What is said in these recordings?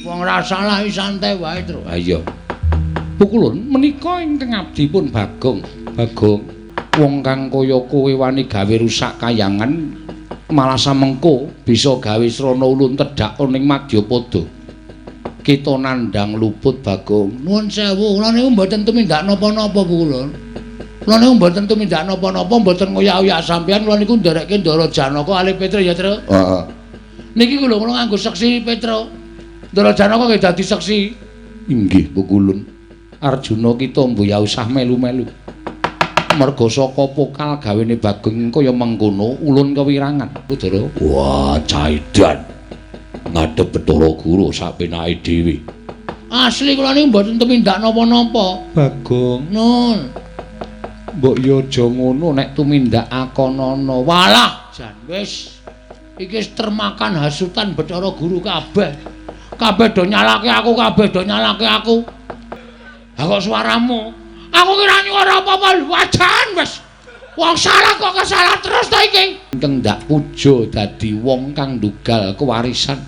Wong ora salah iki santai wae, Tru. Ha iya. Pukulun menika ingkang abdi pun Bagong. Bagong, wong kang kaya kowe wani gawe rusak kayangan malah samengko bisa gawe srana ulun tedhak ning madyapada. Kita nandhang luput Bagong. Nuwun sewu, kula niku mboten tumindak napa-napa Pukulun. Kula niku mboten tumindak napa-napa, mboten ngoyak-oyak sampeyan, kula niku nderekke Ndara Janaka alih Petra ya, Tru. Heeh. Niki lho kula nganggo seksi Petra. Ndara Janaka nggih dadi seksi. Inggih Pukulun. Arjuna kita mbuh usah melu-melu. Merga saka pokal gawene Bagong kaya mengkono ulun kewirangan. Udara. Wah, caidan. Ngadhep Bathara Guru sak penake dhewe. Asli kula niku mboten tumindak napa-napa. Bagong, nun. Mbok yo aja ngono nek tumindak akonana. Walah, jan wis. Iki wis termakan hasutan Bathara Guru kabeh. Kabeh do nyalake aku, kabeh do nyalake aku. Ha kok suaramu? Aku kira nyuara apa-apa wajan wis. Wong salah kok kesalah terus ta iki. Ingkang ndak puja dadi wong kang ndugal kewarisan.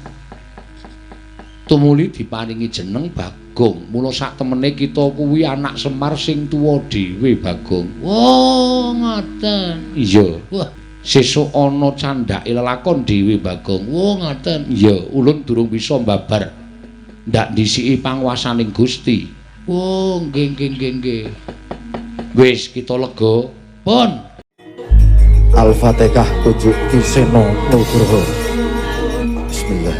Tumuli diparingi jeneng Bagong. Mula sak temene kita kuwi anak Semar sing tuwa dhewe Bagong. Oh, ngoten. Iya. Wah, sesuk ana candhake lelakon dhewe Bagong. Oh, ngoten. Iya, ulun durung bisa mbabar. Ndak ndhisiki panguwasaning Gusti. Oh, nggih nggih nggih nggih. Wis kita lega. Pun. Al-Fatihah tujuh Ki Seno Nugroho. Bismillah.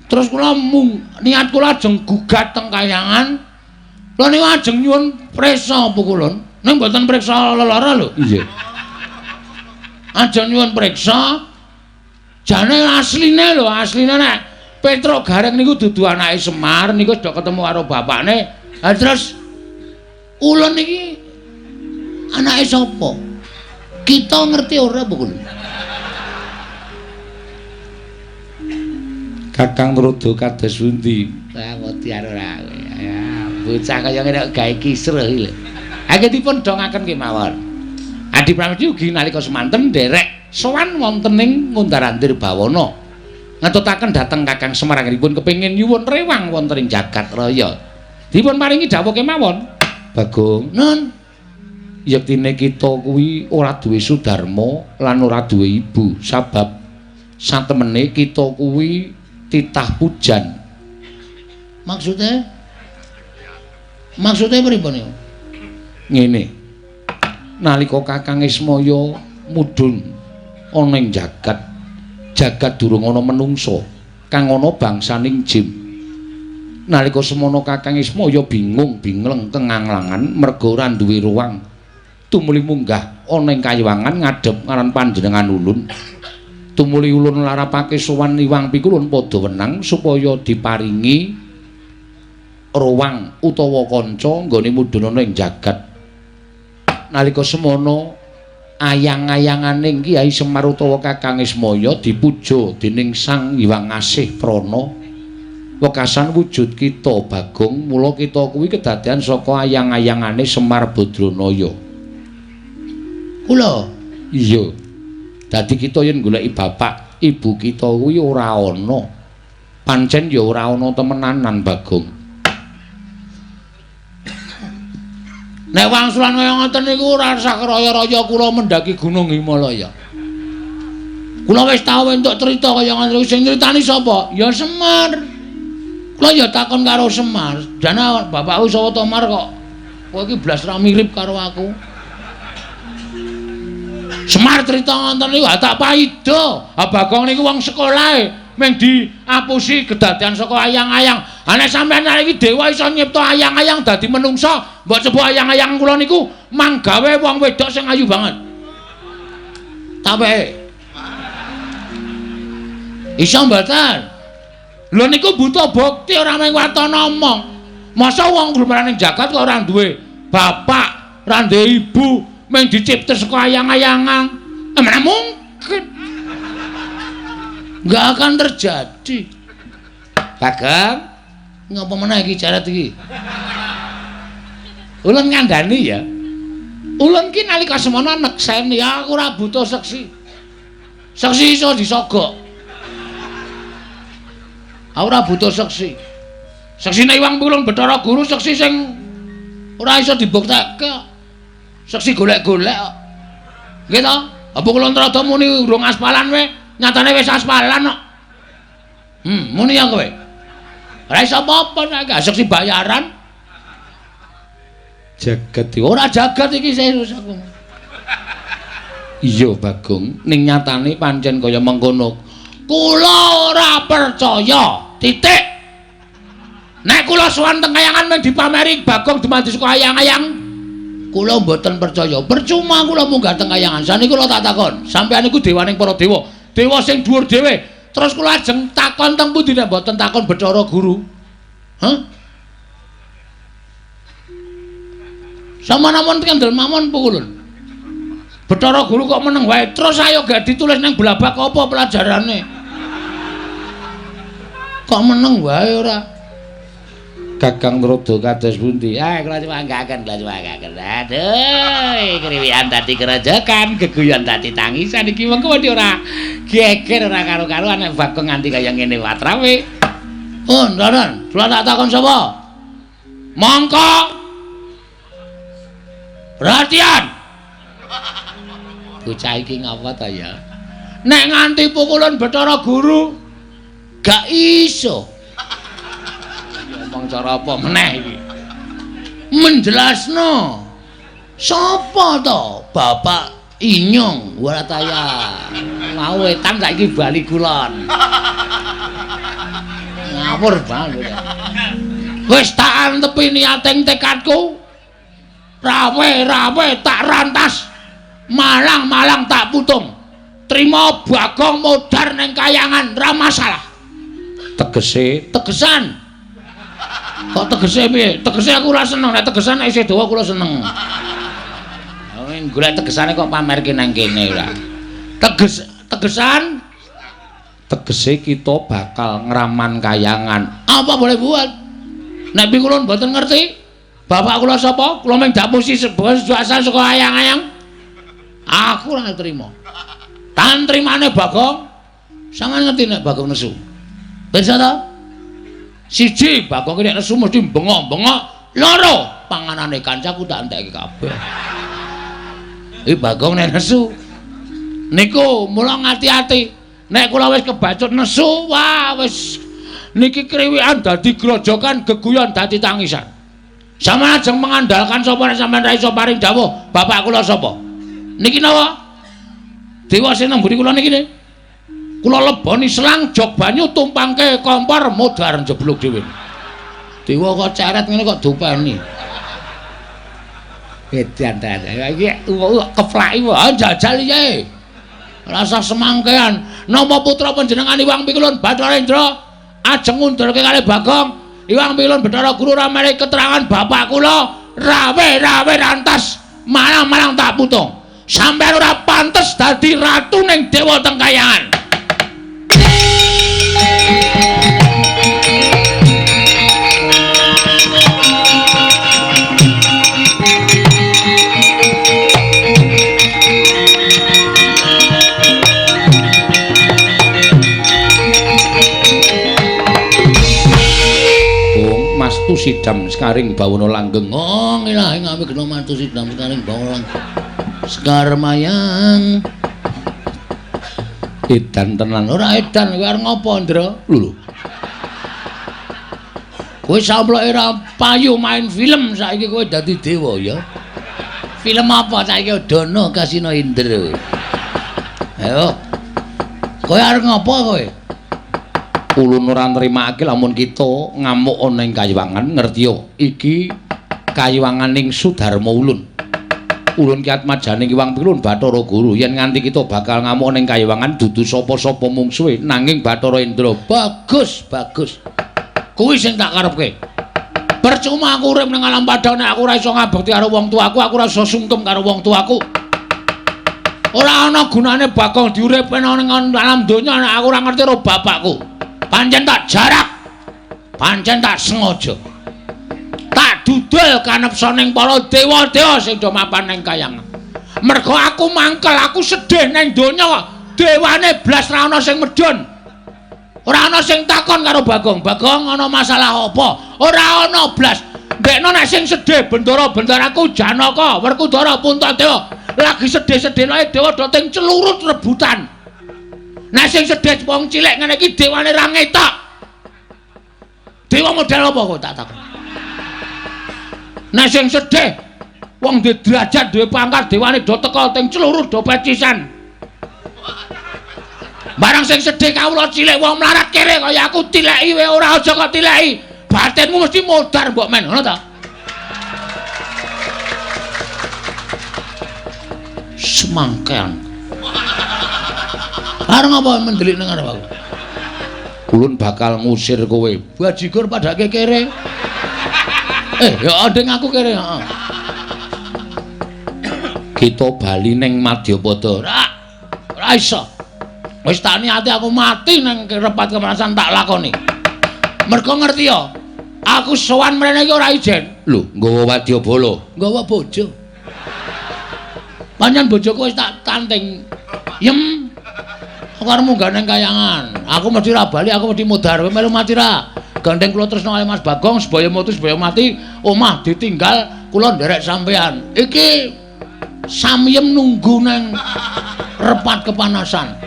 Terus kula mung niat kula ajeng gugat teng kayangan. Kula niku ajeng nyuwun prisa Pukulun. Ning mboten priksa lelara lho. Iya. Ajeng nyuwun priksa. Jane asline lho, asline nek Petruk Gareng niku dudu anake Semar, niku wis do ketemu karo bapakne. Ha terus ulun niki anake sapa? Kita ngerti ora Pukulun? Kakang Rodo kados pundi? Ah, wedi ora. Ya, bocah kaya ngene kok gawe kisruh iki lho. Anggen dipun dongaken kemawon. Adi Pramesti ugi nalika semanten nderek sowan wonten ing Ngundar-andir Bawana. Ngetutaken dhateng Kakang Semar anggenipun kepengin nyuwun rewang wonten ing jagat raya. Dipun paringi dawuh kemawon. Bagong, nun, yektine kita kuwi ora duwe sudarma lan ora duwe ibu, sabab satemene kita kuwi titah pujan. Maksudnya? Maksudnya pripun niku? Ngene. Nalika Kakang Ismaya mudhun ana ing jagat, jagat durung ana menungsa, kang ana bangsaning jim. Nalika semono Kakang Ismaya bingung bingleng kenganglangan merga ora duwe ruang. Tumuli munggah ana ing kayiwangan ngadhep ngaran panjenengan ulun. Tumuli ulun larapake sowan Iwang Pikulun padha wenang supaya diparingi ruang utawa kanca nggone mudhun ana ing jagat. Nalika semono ayang-ayanganing Kyai Semar utawa Kakang Ismaya dipuja dening Sang Hyang Asih Prana. Wekasan wujud kita Bagong, mula kita kuwi kedadean saka ayang-ayangane Semar Badranaya. Kula? Iya. Dadi kita yen goleki bapak, ibu kita kuwi ora ana. Pancen ya ora ana temenanan Bagong. Nek wangsulan kaya ngoten niku ora usah raya-raya kula mendaki Gunung Himalaya. Kula wis tau entuk crita kaya ngoten niku, sing nyritani sapa? Ya Semar. Kula ya takon karo Semar, "Jane bapakku sapa to Mar kok kowe iki blas ra mirip karo aku?" Semar crita ngoten niku tak paida. Ha Bagong niku wong sekolahe mung diapusi kedadean saka ayang-ayang. Ha nek sampeyan iki dewa iso nyipta ayang-ayang dadi menungsa, mbok coba ayang-ayang kula niku manggawe wong wedok sing ayu banget. Tape. Iso mboten? Lho niku buta bukti ora mung waton omong. Masa wong glumaran ning jagat kok ora duwe bapak, ora duwe ibu, mung dicipta saka ayang-ayangan. Mana mungkin. Enggak akan terjadi. Bagong, ngapa meneh iki jarat iki? Ulun ngandani ya. Ulun ki nalika semono nekseni aku ora butuh seksi. Seksi iso disogok. Aku ora butuh seksi. Seksine Iwang Pikulun Bathara Guru seksi sing ora iso dibuktekke. Seksi golek-golek kok. Nggih to? Apa kula Trada muni urung aspalan we, nyatane wis aspalan kok. Muni ya kowe. Ora iso apa-apa nek seksi bayaran. Jagat ora jagat iki serius aku. Iya Bagong, ning nyatane pancen kaya mengkono. Kula ora percaya. Titik. Nek kula sowan teng kayangan men dipameri Bagong dumadi saka ayang-ayang. Kula mboten percaya. Percuma kula munggah teng kayangan. Saniki kula tak takon, sampeyan niku dewaning para dewa. Dewa sing dhuwur dhewe. Terus kula ajeng takon teng pundi nek mboten takon Bathara Guru? Hah? Sampeyan kendel mawon pukulun. Bathara Guru kok meneng wae. Terus ayo gak ditulis nang blabak apa pelajarane? Kok meneng wae ora? Kakang Trada kados pundi? Ah, kula nyuwanggaken, kula nyuwanggaken. Aduh, kriwikan dadi kerojokan, geguyon dadi tangisan iki mengko wedi ora geger ora karo-karuan nek Bagong nganti kaya ngene watrawe. Oh, ndoron, kula tak takon sapa? Mongko. Perhatian. Bocah iki ngapa ta ya? Nek nganti pukulun Bathara Guru gak iso. Ngomong cara apa meneh iki? Menjelasno. Sapa to? Bapak Inyong ora ta ya. Mau wetan saiki bali kulon. Ngawur banget. Wis tak antepi niating tekadku. Rawe-rawe tak rantas. Malang-malang tak putung. Trima Bagong modar ning kayangan ra masalah. Tegese, tegesan. Kok tegese piye? Tegese aku ora seneng, nek tegesan nek isih dawa kula seneng. Golek tegesane kok pamerke nang kene ora. Tegesan tegese kita bakal ngraman kayangan. Apa boleh buat? Nek kula mboten ngerti, bapak kula sapa? Kula mung dapusi sebuah asal saka ayang-ayang. Aku ora trima. Tan trimane Bagong. Sampeyan ngerti nek Bagong nesu. Pirsa ta? Siji, Bagong nek nesu mesti bengok-bengok. Loro, panganane kancaku tak entekke kabeh. Iki Bagong nek nesu. Niku mula ngati-ati. Nek kula wis kebacut nesu, wah wis niki kriwikan dadi grojokan, geguyon dadi tangisan. Sampeyan ajeng mengandalkan sapa nek sampeyan ra iso paring dawuh, bapak kula sapa? Niki napa? Dewa sing nang mburi kula niki ne. Kula leboni selang jog banyu tumpangke kompor modar njeblug dhewe. Dewa kok ceret ngene kok dopeni. Edan ta. Iki keplaki wae jajal piye. Rasa semangkean. Napa putra panjenengan Iwang Pikulun Bathara Indra ajeng ngundurke kalih Bagong? Iwang Pikulun Bathara Guru ora menehi keterangan bapak kula rawe-rawe rantas malang-malang tak putung. Sampeyan ora pantes dadi ratu ning dewa teng kayangan. Mastu sidam sekaring bawana langgeng. Oh, ilahi ngawi gena mastu sidam sekaring bawana langgeng. Sekar mayang. Edan tenan. Ora edan kowe arep ngopo, Ndra? Lho. Kowe samploke ora payu main film saiki kowe dadi dewa ya. Film apa saiki Dono Kasino Indra. Ayo. Kowe arep ngopo kowe? Ulun ora nrimake lamun kita ngamuk ana ing kayiwangan, ngertiya iki kayiwanganing Sudarma ulun. Ulun ki atmajane Iwang Pikulun Bathara Guru yen nganti kita bakal ngamuk ana ing kayiwangan dudu sapa-sapa mungsuhe nanging Bathara Indra. Bagus, bagus. Kuwi sing tak karepke. Percuma aku urip ning alam padang nek aku ora iso ngabekti karo wong tuaku, aku ora iso sungkem karo wong tuaku. Ora ana gunane Bagong diuripke ning alam donya nek aku ora ngerti karo bapakku. Pancen tak jarak, pancen tak sengaja, tak didol kanepsaning para dewa-dewa sing do mapan ning kayangan. Mergo aku mangkel, aku sedih ning donya dewane blas ra ana sing medhun. Ora ana sing takon karo Bagong. Bagong ana masalah apa? Ora ana blas. Ndekno nek sing sedih bendara-bendaraku Janaka, Werkudara, Puntadewa lagi sedih-sedihne dewa do teng celurut rebutan. Nek sing sedih wong cilik ngene iki dewane ra ngetok. Dewa model apa kok tak takon? Nek sing sedih wong duwe derajat, duwe pangkat, dewane do teka teng celurut do pecisan. Barang sing sedih kawula cilik wong mlarat kere kaya aku tileki wae ora aja kok tileki. Batinmu mesti modar mbok men, ngono ta? Semangkean. Arep apa mendelik nang arep aku? Ulun bakal ngusir kowe. Bajigur padake kere. Ya nding aku kere, heeh. Kita bali ning Madyapada. Ora iso. Wis tak niati aku mati nang repat kepanasan tak lakoni. Mergo ngerti ya, aku sowan mrene iki ora ijen. Lho, nggawa wadyabala, nggawa bojo. Pancen bojoku wis tak tanting. Yem. Aku arep munggah nang kayangan. Aku mesti ra bali, aku mesti modar. Kowe melu mati ra? Gandeng kula tresna kali Mas Bagong, sebaya mutu sebaya mati, omah ditinggal kula nderek sampean. Iki samyem nunggu nang repat kepanasan.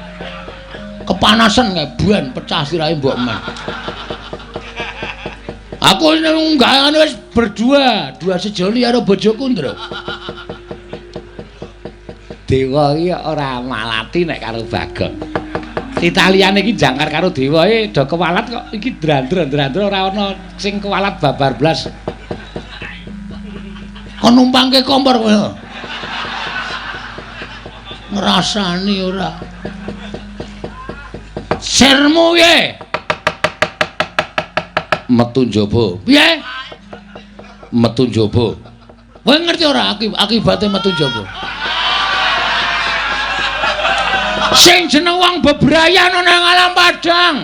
Kepanasan kae ben pecah sirahe mbok men. Aku nunggakane wis berdua, dua sejoli karo bojoku, Ndra. Dewa iki ora malati nek karo Bagong. Italiane iki jangkar karo dewa e do kewalat kok iki drandra-drandra ora ana sing kewalat babar blas. Kon numpangke kompor kowe. Ngrasani ora. Sirmu piye? Metu njaba. Piye? Metu njaba. Kowe ngerti ora akibate metu njaba? Sing jeneng wong bebrayan ana nang alam padang.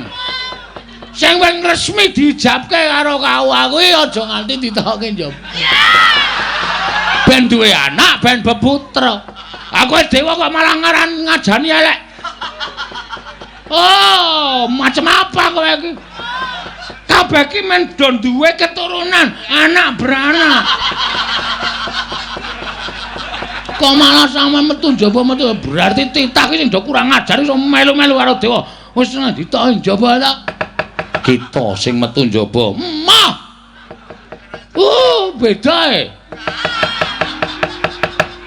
Sing wis resmi diijabke karo KUA kuwi aja nganti ditokke njaba. Ben duwe anak, ben beputra. Aku dewa kok malah ngaran ngajani elek. Oh, macam apa kowe iki? Kabeh iki men do duwe keturunan, anak beranak. Kok malah sampe metu njaba metu berarti titah iki sing do kurang ajar iso melu-melu karo dewa. Wis ditoki njaba ta. Kita sing metu njaba. Mah. Beda e.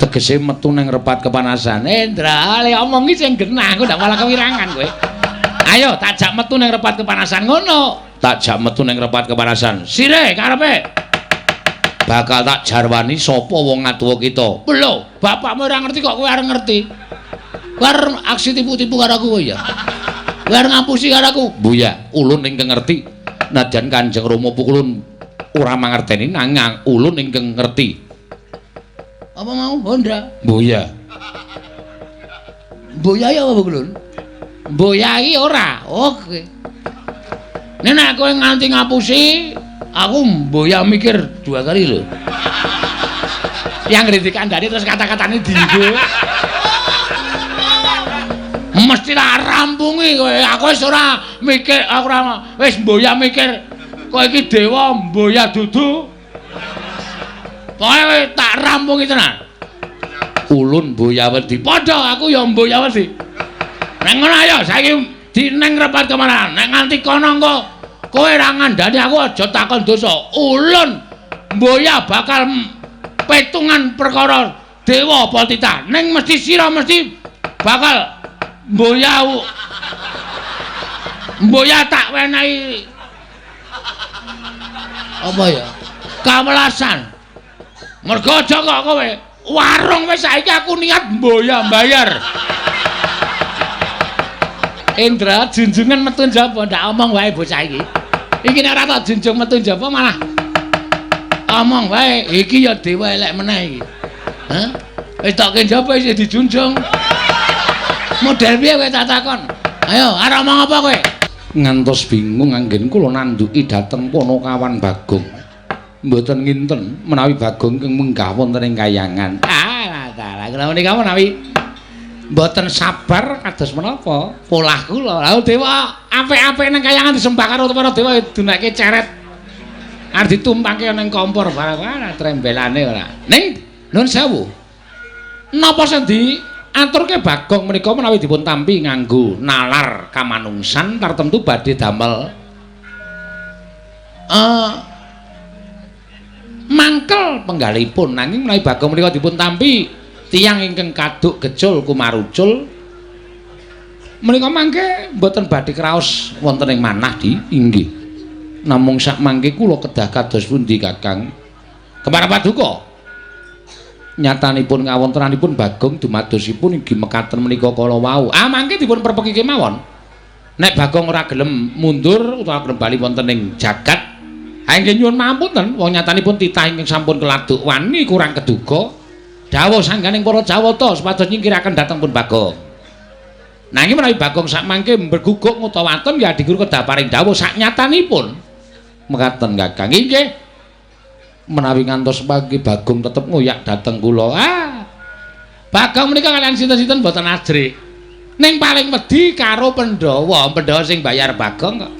Tegese metu nang repat kepanasan. Ndra, le omongi sing genah, aku ndak malah kewirangan kowe. Ayo tak jak metu nang repat kepanasan ngono. Tak jak metu nang repat kepanasan. Sire karepe. Bakal tak jarwani sapa wong atuwa kita. Lho, bapakmu ora ngerti kok kowe arep ngerti. Kowe arep aksi tipu-tipu karo aku kowe ya. Kowe arep ngapusi karo aku. Buya, ulun ingkang ngerti. Najan Kanjeng Rama pukulun ora mangerteni nanging ulun ingkang ngerti. Apa mau Honda? Buya. Buya ya apa Kulun? Buya iki ora. Oke. Nek nek kowe nganti ngapusi, aku mboya mikir dua kali lho. Yang ngerti kandhane terus kata-katane dienggo. Mesti tak rampungi kowe. Aku wis ora mikir, aku ora wis mboya mikir kowe iki dewa mboya dudu. Pokoke tak rampungi tenan. Ulun mboya wedi. Padha aku ya mboya wedi. Nek ngono ayo saiki dineng repat kemana? Nek nganti kono engko kowe ora ngandani aku aja takon dosa. Ulun mboya bakal petungan perkara dewa apa titah. Ning mesti sira mesti bakal mboya mboya tak wenehi apa ya? Kawelasan. Mergo aja kok kowe warung wis saiki aku niat mboya mbayar. Indra junjungan metu njaba ndak omong wae bocah iki. Iki nek ora tak junjung metu njaba malah omong wae. Iki ya dewa elek meneh iki. Hah? Wis tokke njaba isih dijunjung. Model piye kowe tak takon? Ayo, arep omong apa kowe? Ngantos bingung anggen kula nanduki dhateng Panakawan Bagong. Mboten nginten menawi Bagong ingkang munggah wonten ing kayangan. Ah, dalah kula menika menawi mboten sabar kados menapa polah kula. Lha dewa apik-apik nang kayangan disembah karo para dewa dunake ceret. Arep ditumpangke ning kompor barang ora trembelane ora. Ning nuwun sewu. Napa sing diaturke Bagong menika menawi dipun tampi nganggo nalar kamanungsan tartemtu badhe damel mangkel penggalipun, nanging menawi Bagong menika dipun tampi tiyang ingkang kaduk gecul kumarucul menika mangke mboten badhe kraos wonten ing manah di inggih. Namung sak mangke kula kedah kados pundi Kakang? Kemara paduka. Nyatanipun kawontenanipun Bagong dumadosipun inggih mekaten menika kala wau. Ah mangke dipun perpeki kemawon. Nek Bagong ora gelem mundur utawa gelem bali wonten ing jagat, inggih nyuwun mapunten, wong nyatanipun titah ingkang sampun keladuk wani kurang keduga. Dawuh sangganing para Jawata supados nyingkiraken dhateng pun Bagong. Nanging menawi Bagong sak mangke mberguguk ngutawaton ya Adi Guru kedah paring dawuh sak nyatanipun. Mekaten Kakang. Inggih. Menawi ngantos pagi Bagong tetep ngoyak dhateng kula. Ah. Bagong menika kaliyan sinten-sinten mboten ajrih. Ning paling wedi karo Pandhawa, Pandhawa sing bayar Bagong kok.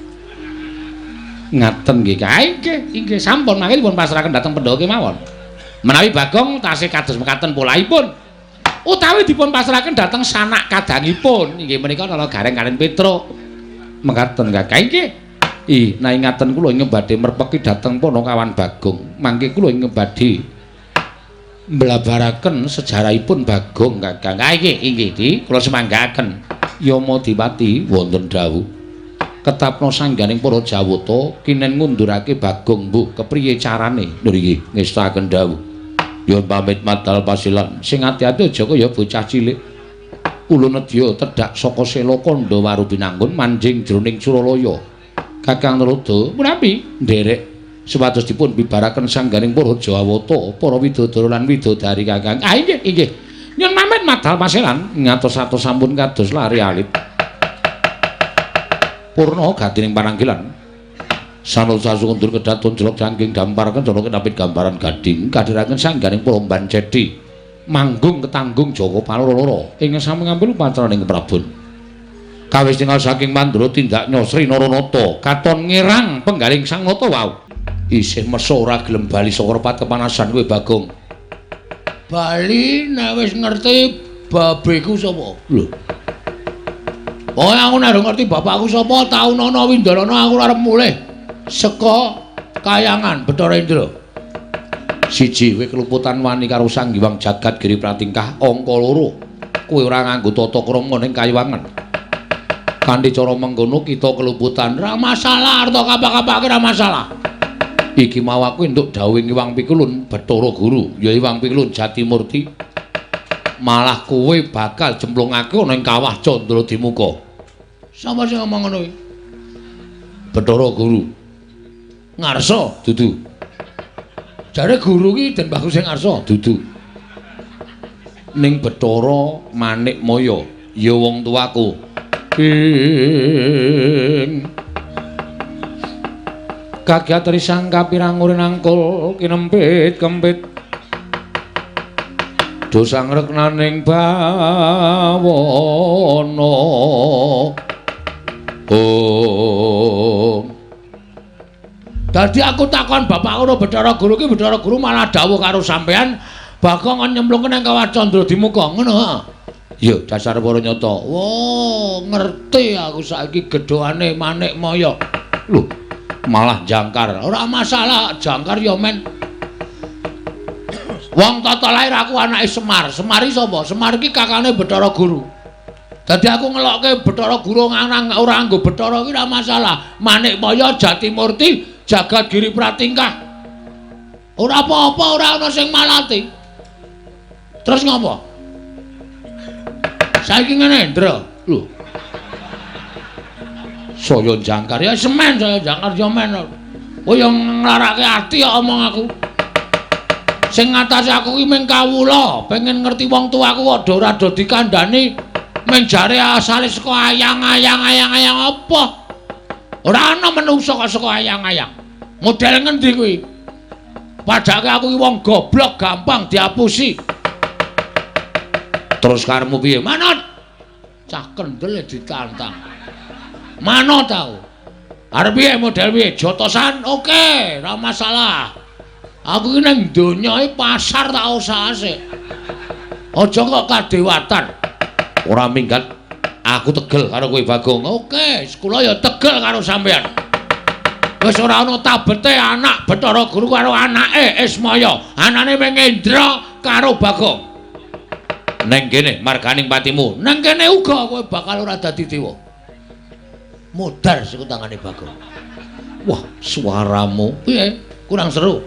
Ngaten nggih kae nggih, inggih sampun mangke dipun pasrahaken dhateng Pandhawa kemawon. Menawi Bagong tasih kados mekaten polahipun utawi dipun pasrahaken dhateng sanak kadangipun inggih menika Nala Gareng kaliyan Petruk. Mekaten Kakang nggih. Ih, nek ngaten kula ingkang badhe merpeki dhateng Panakawan Bagong. Mangke kula ingkang badhe mblabaraken sejarahipun Bagong Kakang. Ha inggih, inggih di kula semanggaken. Yama Dipati wonten dawuh. Ketapna sangganing para Jawata kinen ngundurake Bagong mbuh kepriye carane? Lho nggih, ngestaken dawuh. Nyuwun pamit madal pasilan. Sing ati-ati aja kaya bocah cilik. Ulun nedya tedhak saka sela kandha waru binanggun manjing jroning Suralaya. Kakang Narada menawi nderek supados dipun bibaraken sangganing para Jawata, para widodara lan widodari Kakang. Ah inggih, inggih. Nyuwun pamit madal pasilan ngatos-atos sampun kados lari alit. Purna gatining pananggilan. Sanosa sundur kedaton jelok jangking dampar kencana kinapit gambaran gading kadhiraken sangganing para Mbancedi manggung ketanggung Jaka Paloro-loro ing sami ngambil upacaraning Prabon. Kawis tingal saking Mandra tindak Nyosri Naranata katon ngirang penggaling Sang Nata wau. Isih mesa ora gelem bali saka repat kepanasan kowe Bagong. Bali nek wis ngerti babeku sapa? Lho. Pokoke aku nek ngerti bapakku sapa, taunana windarana aku arep mulih saka kayangan Bathara Indra. Siji, kowe keluputan wani karo Sang Hyang Jagat Giri Pratingkah. Angka loro, kowe ora nganggo tata krama ning kayuwangan. Kanthi cara mengkono kita keluputan. Ora masalah, arta kapak-kapake ora masalah. Iki mau aku entuk dawuhing Hyang Pikulun Bathara Guru, ya Hyang Pikulun Jatimurti. Malah kowe bakal jemplungake ana ing kawah Candra Dimuka. Sapa sing ngomong ngono kuwi? Bathara Guru. Ngarsa? Dudu. Jare guru ki Den Bagus sing ngarsa? Dudu. Ning Bathara Manik Maya, ya wong tuaku. Ing kagiat risang kapirang urin angkul kinempit kempit. Dosa ngreknaning bawana. Oh. Dadi aku takon bapakku karo Bathara Guru ki, Bathara Guru malah dawuh karo sampean Bagong kon nyemplungke nang kawah Candra Dimuka ngono ha. Ya dasar para nyata. Wah, ngerti aku saiki gedhoane Manik Maya. Lho, malah jangkar. Ora masalah, jangkar ya men. Wong tata lahir aku anake Semar. Semar iki sapa? Semar iki kakane Bathara Guru. Dadi aku ngelokke Bathara Guru nganang ora nganggo Bathara iki ora masalah. Manik Maya Jatimurti Jagat Giri Pratingkah. Ora apa-apa, ora ana sing malati. Terus ngopo? Saiki ngene, Ndra. Lho. Saya jangkar ya semen, saya jangkar ya men. Kowe yo nglarake ati kok omong aku. Sing ngatasi aku ki mung kawula, pengen ngerti wong tuaku kok do ora do dikandhani men jare asale saka ayang-ayang ayang-ayang apa. Ora ana menungsa kok saka ayang-ayang. Model ngendi kuwi? Padake aku iki wong goblok gampang diapusi. Terus karepmu piye? Manut. Cah kendel ditantang. Manut tau. Arep piye model piye? Jotosan oke, ora masalah. Aku iki ning donya iki pasar tak usahase. Aja kok kadewatan. Ora minggat. Aku tegel karo kowe Bagong. Oke, kula ya tegel karo sampean. Wis ora ana tabete anak Bathara Guru karo anake Ismaya. Anane Mengendra karo Bagong. Neng kene marganing patimu. Neng kene uga kowe bakal ora dadi dewa. Modar siku tangane Bagong. Wah, suaramu piye? Kurang seru.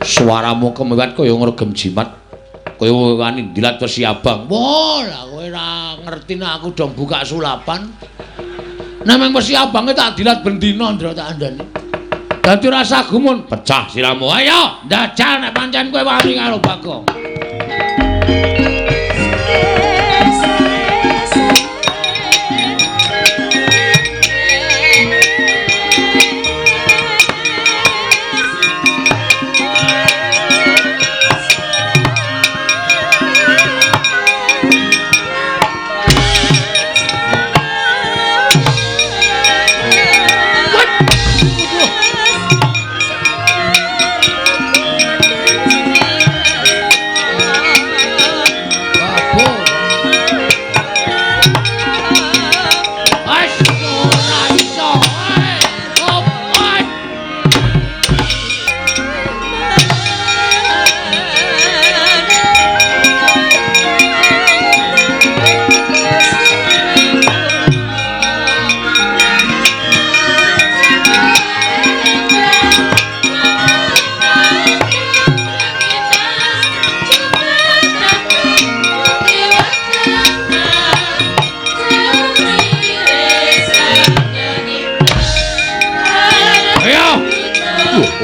Suaramu kemewat kaya ngregem jimat. Kaya wani ndilat wesi abang. Wah, lah kowe ora ngerti nek aku dong buka sulapan. Nek meng wesi abange tak dilat bendina ndra tak andani. Dadi ora usah gumun, pecah siramu. Ayo, ndajal nek pancen kowe wani karo Bagong.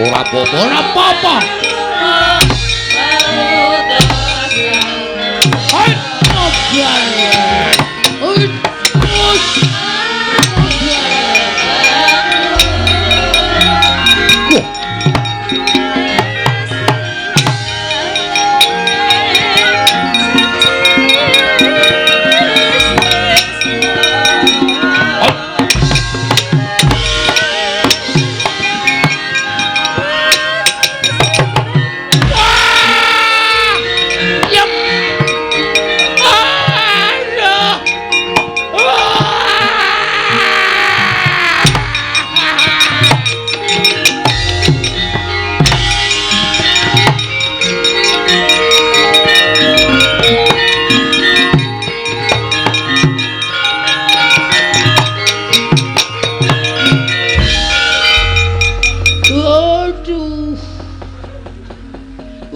Ora apa-apa, ora apa-apa.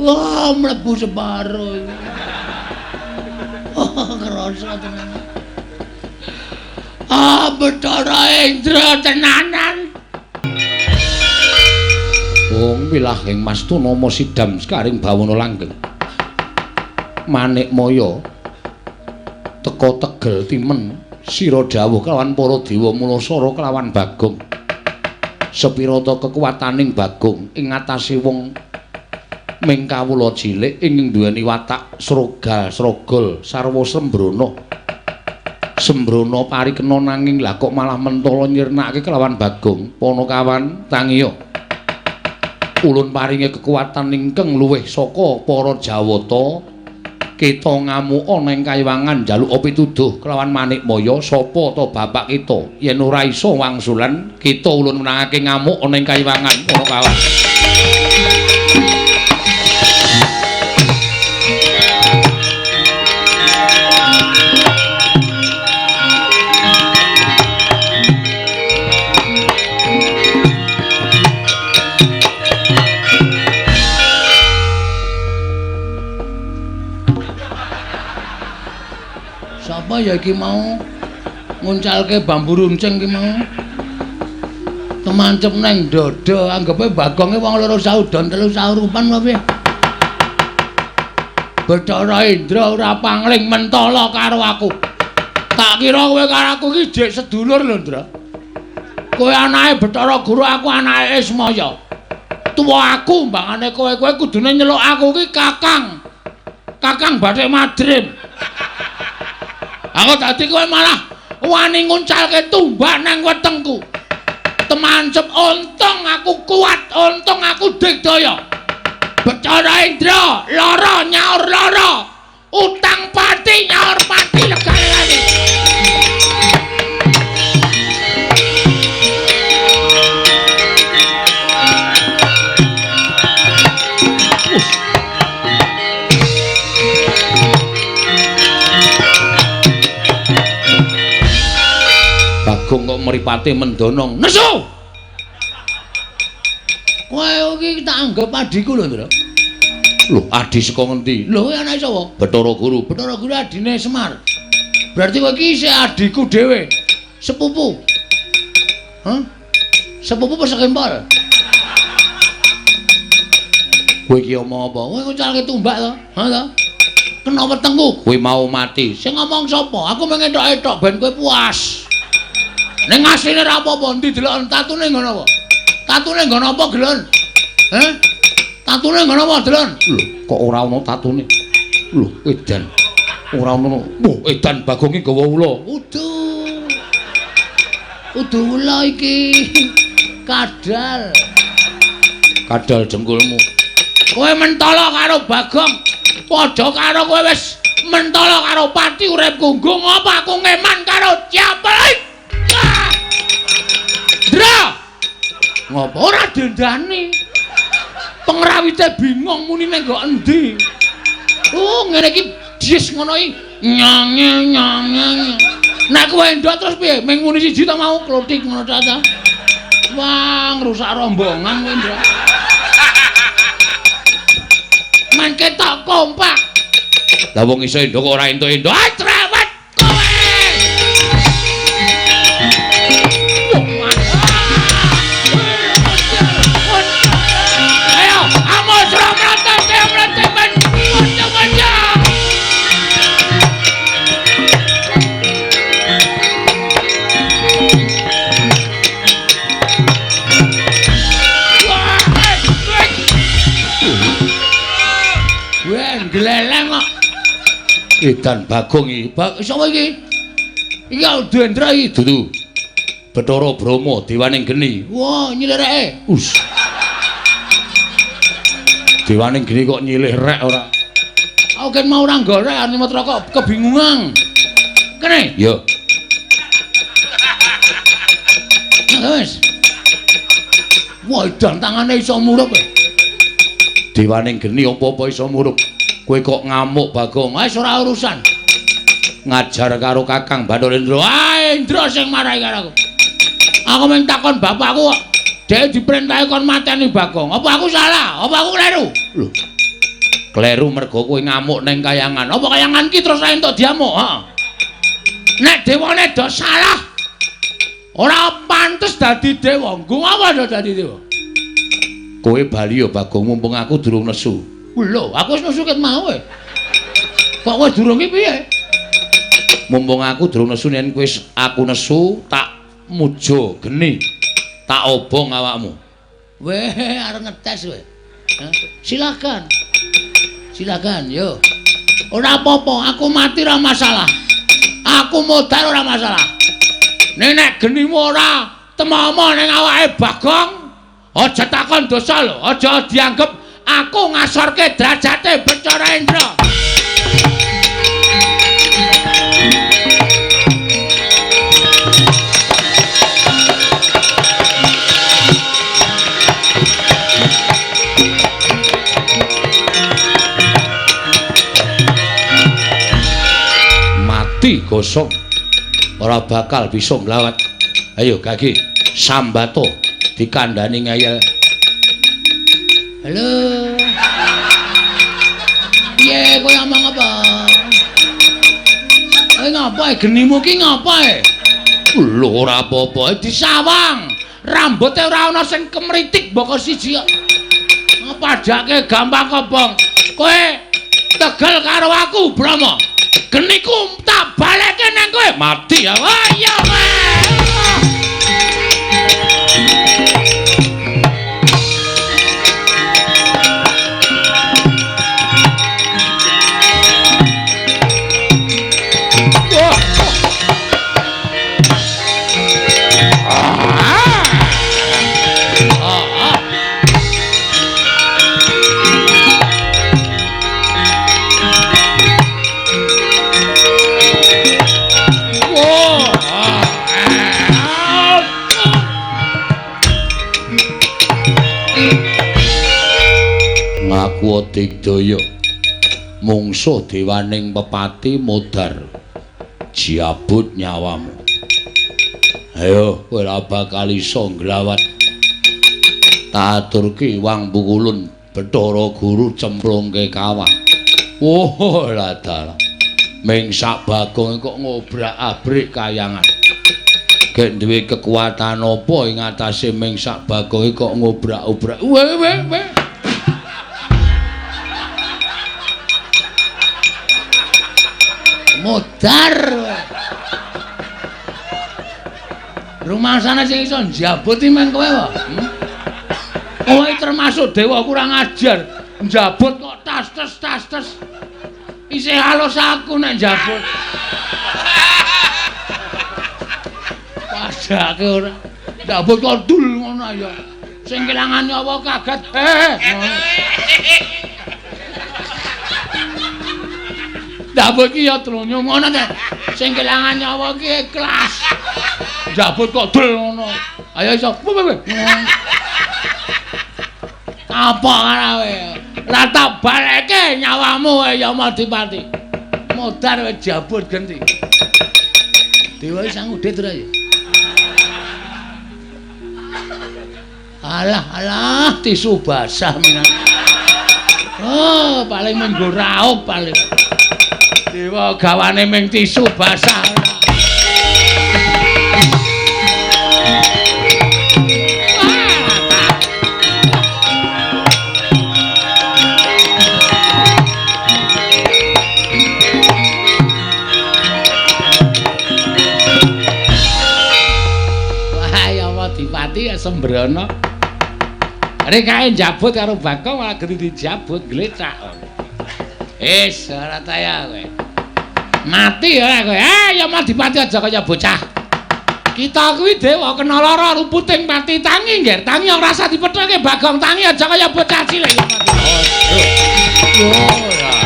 Wah, mlebu separo. Oh, kerasa tenan. Ah, Bathara Indra tenanan. Wong wilahing Mastuna sidam sekaring bawana langgeng. Manikmaya teka tegel timen sira dawuh kelawan para dewa Mulasara kelawan Bagong. Sepirata kekuwataning Bagong ing ngatasé wong ming kawula cilik ing duweni watak srogal srogol sarwa sembrana. Sembrana parikena nanging lah kok malah mentala nyirnake kelawan Bagong. Panakawan tangiya. Ulun paringi kekuatan ingkang luwih saka para Jawata. Kita ngamuka nang kayiwangan njaluk pituduh kelawan Manikmaya sapa ta bapak kita. Yen ora iso wangsulan kita ulun menangake ngamuk ana ing kayiwangan. Panakawan. Sapa ya iki mau nguncalke bambu runcing iki mau temancep nang dada anggepe Bagonge wong loro saudon telu saurupan apa piye. Bathara Indra ora pangling mentala karo aku. Tak kira kowe karo aku iki jek sedulur lho, Ndra. Kowe anake Bathara Guru, aku anake Ismaya. Tuwa aku mbangane kowe-kowe kudune nyeluk aku ki Kakang. Kakang Bathik Madrim. Aku dadi kowe malah wani nguncalke tumbak nang wetengku. Temancep untung aku kuat, untung aku digdaya. Bathara Indra lara nyaur lara. Utang pati nyaur pati legane. Bagong kok mripate mendonong. Nesu. Kowe iki tak anggap adhiku lho, Ndra. Lho, adhi saka ngendi? Lho, kowe anake sapa? Bathara Guru. Bathara Guru adine Semar. Berarti kowe iki isih adhiku dhewe. Sepupu. Hah? Sepupu apa sekempol? Kowe iki omong apa? Kowe nguncalke tumbak to? Ha to? Kena wetengku. Kowe mau mati. Sing ngomong sapa? Aku mung entok-entok ben kowe puas. Ning asline ora apa-apa, endi deloken tatune nggon apa? Tatune nggon apa, Gelon? Heh? Tatune nggon apa, Delon? Lho, kok ora ana tatune? Lho, edan. Ora ana. Wah, edan Bagong iki gawa ula. Udu. Udu ula iki. Kadal. Kadal jengkulmu. Kowe mentala karo Bagong. Padha karo kowe wis mentala karo pati uripku. Nggo ngapa aku ngeman karo Ciapel? Ndra. Ngopo ora dendani? Pengrawite bingung muni ning nggo endi. Oh, ngene iki dies ngono iki. Nyange nyange. Nek kowe endok terus piye? Ming muni siji ta mau klothik ngono ta ta. Wah, ngrusak rombongan kowe, Ndra. Men ketok kompak. Lah wong iso endok kok ora entuk-entuk. Ah, trewet kowe. Ayo, amos ramrata temrete men. Macam-macam. Gleleng kok. Edan Bagong iki. Sapa iki? Iki Dendra iki. Dudu. Bathara Brahma dewaning geni. Wah, nyilih reke. Us. Dewaning geni kok nyilih rek ora? Aku kan mau ora golek arep nyemot rokok kebingungan. Kene? Ya. Nah, wis. Wah, edan tangane iso murup. Dewaning geni apa-apa iso murup. Kowe kok ngamuk Bagong? Wis ora urusan. Ngajar karo Kakang Bathara Indra. Ah, Indra sing marahi karo aku. Aku mung takon bapakku kok. Dhek diperintahi kon mateni Bagong. Apa aku salah? Apa aku kleru? Lho. Kleru mergo kowe ngamuk ning kayangan. Apa kayangan ki terus entuk diamuk? Heeh. Nek dewane do salah, ora pantes dadi dewa. Nggo apa do dadi dewa? Kowe bali ya Bagong, mumpung aku durung nesu. Lho, aku wis nesu ket mau e. Kok kowe durung ki piye? Mumpung aku durung nesu yen kowe aku nesu tak muja geni. Tak obong awakmu. Weh, arep ngetes kowe. Silakan. Silakan, yo. Ora apa-apa, aku mati ora masalah. Aku modar ora masalah. Nek genimu ora temomo ning awake Bagong, aja takon dosa lho, aja dianggep aku ngasorke derajate Bathara Indra. Mati gosong. Ora bakal bisa nglawat. Ayo Gagi, sambato dikandani ngeyel. Halo. Piye kowe omong apa? Kowe ngapa genimu ki ngapa e? Lho ora apa-apa, disawang. Rambuté ora ana sing kemritik mboko siji kok. Padake gampang kobong. Kowe tegel karo aku, Brahma. Geniku tak balekke nang kowe. Mati ya. Wah, iya kowe. Ngaku digdaya. Mungsuh dewaning pepati modar. Jabut nyawamu. Ayo kowe ora bakal iso nglawat. Tak aturke wang pukulun Bathara Guru cemplungke kawah. Oh lah dalah. Ming sak Bagong kok ngobrak-abrik kayangan. Gek duwe kekuatan apa ing atase ming sak Bagong kok ngobrak-obrak. We we we. Modar. Rumangsane sing iso njabut iki meng kowe wae. Kowe termasuk dewa kurang ajar. Njabut kok tas tes tas tes. Isih halus aku nek njabut. Padake ora. Njabut kok dul ngono ya. Sing kelangan nyawa kaget. Njabut ki ya trunyo ngono ta. Sing kelangan nyawa ki ikhlas. Njabut kok dul ngono. Ayo iso. Apa karawe? Ora tak baleke nyawamu Yamadipati. Modar wis jabut genti. Dewa sang udit ora ya? Alah alah tisu basah minan. Oh, paling menggo raup paling. Dewa gawane ming tisu basah. Sembrono. Rek kae njabut karo Bagong malah genti dijabut glecak. Wis ora taya kowe. Mati ora kowe. Yamadipati aja kaya bocah. Kita kuwi dewa kena lara ruputing pati tangi nggih. Tangi ora usah dipethoke Bagong tangi aja kaya bocah cilik. Ora.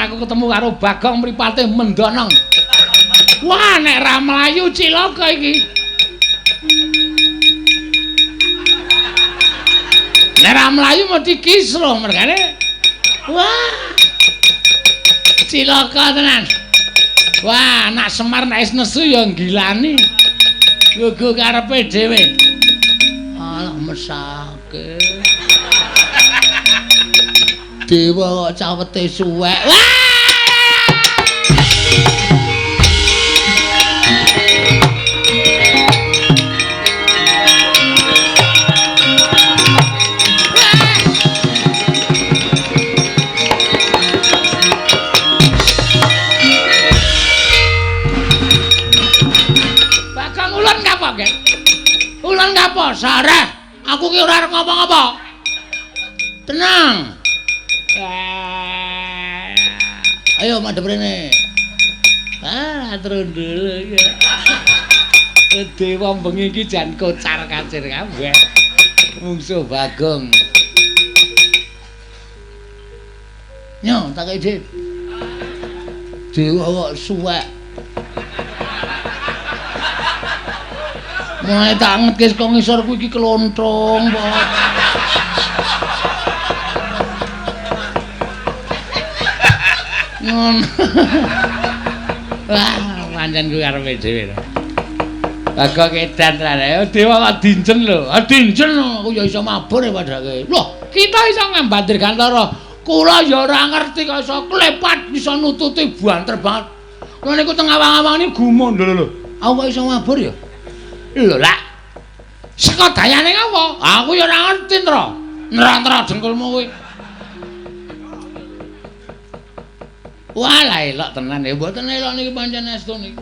Aku ketemu karo Bagong mripate mendonong. Wah, nek ra mlayu cilaka iki. Nek ra mlayu mesti kisruh mergane. Wah. Cilaka tenan. Wah, anak Semar nek wis nesu ya nggilani. Gugu karepe dhewe. Alah mesake. Dewa kok cawete suwek. Wah! Bagong ulun kapok, Gek? Ulun kapok, sareh. Aku ki ora arep ngapa-ngapa. Tenang. Ayo madhep rene. Ah, trundul ya. Dewa bengi iki jan kocar-kacir kabeh. Mungsuh Bagong. Nyo, tak kei dit. Dewa kok suwek. Mulai tak angetke saka ngisor kuwi iki klontrong kok. Ngono. Wah, pancen kuwi karepe dhewe. Bagong edan tenan. Dewa kok dinjen lho. Ah dinjen aku ya iso mabur ya padake. Loh, kita iso ngambat dirgantara. Kula ya ora ngerti kok iso klepat iso nututi banter banget. Kula niku teng awang-awang niku gumun lho lho. Aku kok iso mabur ya? Lho lak. Saka dayane ngapa? Aku ya ora ngerti, Ntra. Ntra-ntra dengkulmu kuwi. Wah, lah elok tenan ya. Mboten elok niki pancen estu niki.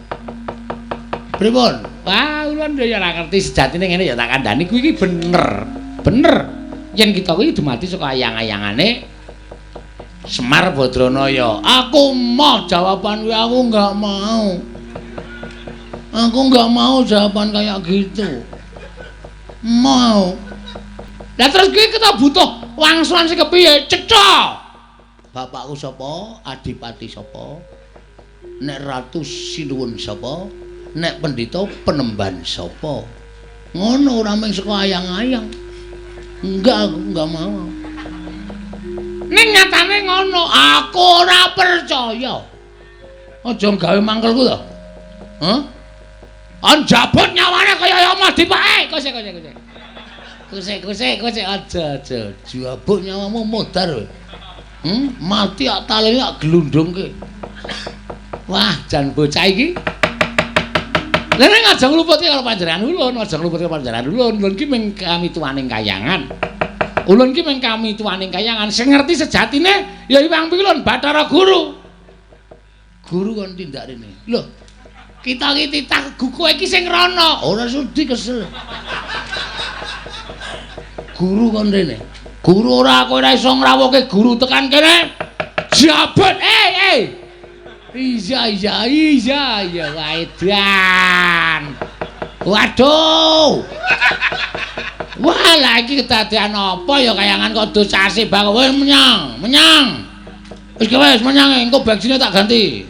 Pripun? Wah, kula ya ora ngerti sejatine ngene ya tak kandhani kuwi iki bener. Bener. Yen kita kuwi dumadi saka ayang-ayangane Semar Badranaya. Aku moh jawaban kuwi aku enggak mau. Aku nggak mau jawaban kayak gitu. Mau. Lah terus kita butuh wangsulan sing kepiye? Cetha. Bapakku sapa? Adipati sapa? Nek ratu sinuwun sapa? Nek pendhita penemban sapa? Ngono ora mung saka ayang-ayang. Enggak, aku enggak mau. Ning nyatane ngono, aku ora percaya. Aja gawe mangkelku to. Hah? Anjabut nyawane kaya omah dipake. Kose kose kose. Kose kose kose aja aja. Jabut nyawamu modar kowe. Mati ak talene ak glundungke. Wah, jan bocah iki. Lha nek aja ngluputke karo panjenengan ulun, aja ngluputke panjenengan ulun. Ulun ki mung kamituwaning kayangan. Ulun ki mung kamituwaning kayangan. Sing ngerti sejatine ya Hyang Pilun Bathara Guru. Guru kon tindak rene. Lho, kita iki titah kowe iki sing rono. Ora sudi kesel. Guru kon rene. Guru ora kowe ora iso ngrawuhke guru tekan kene. Jabut. Eh. Iya iya iya iya waedan. Waduh. Wah, lha iki kedadean apa ya kayangan kok dosase bang. Wis menyang, menyang. Wis wis menyang engko bensinnya tak ganti.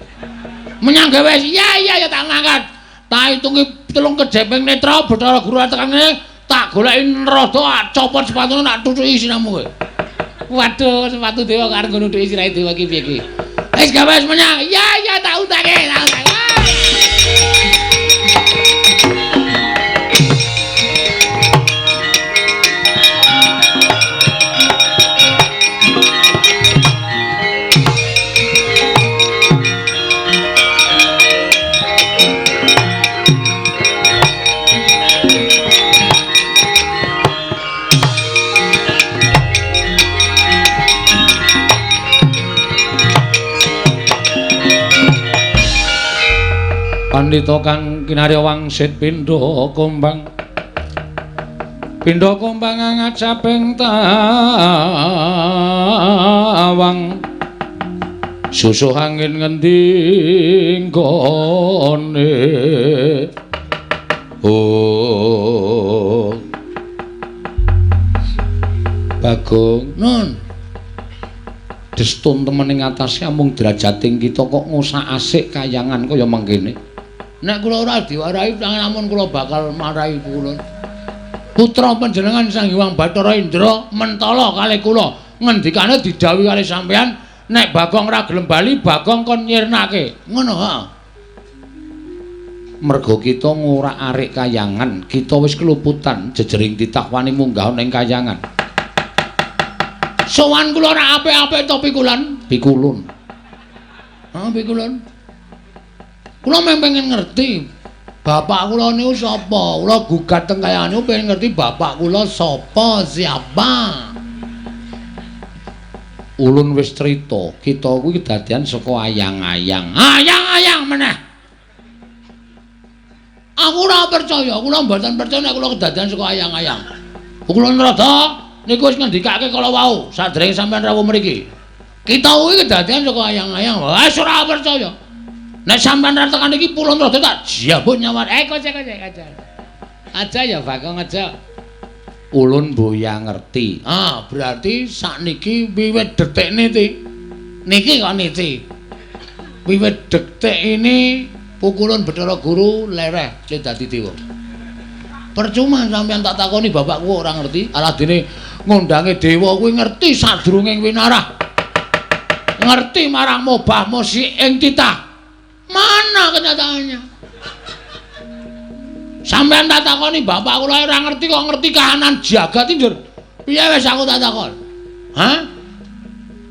Menyang gawe wis. Iya iya ya tak ngangkat. Tak hitungi telung kejeping netra Bathara Guru tekan kene tak goleki rada copot sepatune tak tutuki siramu kowe. Waduh, sepatu dewa kok arep nutuki sirahe dewa iki piye iki? Wis gawe wis menyang. Iya iya tak utake, tak utake. Pandhita kang kinarya wangsit pindha kumbang. Pindha kumbang ngajaping tawang. Susuh angin ngendi nggone. Oh. Bagong, nun. Destun temen ing atase amung derajating kita kok ngosak-asik kayangan kaya mangkene. Nek kula ora diwarahi amun kula bakal marahi kula. Putra panjenengan Sang Hyang Bathara Indra mentala kalih kula. Ngendikane didhawuhi kalih sampeyan nek Bagong ora gelem bali Bagong kon nyirnake. Ngono ha. Merga kita ngorak-arik kayangan, kita wis keluputan jejering titah wani munggah ning kayangan. Sowan kula ora apik-apik to pikulan? Pikulun. Ha pikulun. Kula mung pengen ngerti bapak kula niku sapa. Kula gugat teng kayangan niku pengen ngerti bapak kula sapa, siapa. Ulun wis crita, kita kuwi kedadian saka ayang-ayang. Ayang-ayang meneh. Aku ora percaya, kula mboten percaya nek kula kedadian saka ayang-ayang. Kula nrada niku wis ngendikake kala wau sadèrènge sampeyan rawuh mriki. Kita kuwi kedadian saka ayang-ayang. Wis ora percaya. Nek sampean ra tekan iki pulun rada tak jabut nyawa. Eh kocek kocek aja. Aja ya Bagong aja. Ulun boya ngerti. Ah, berarti sakniki wiwit detik niki. Niki kok niki. Wiwit detik ini pukulun Bathara Guru lereh le dadi dewa. Percuma sampean tak takoni bapakku ora ngerti. Aladene ngondange dewa kuwi ngerti sadurunge winarah. Ngerti marang mobah musik ing titah. Mana kenyataannya? Sampean tak takoni bapak kula ora ngerti kok ngerti kahanan jagat iki, Njur. Piye wis aku tak takon? Hah?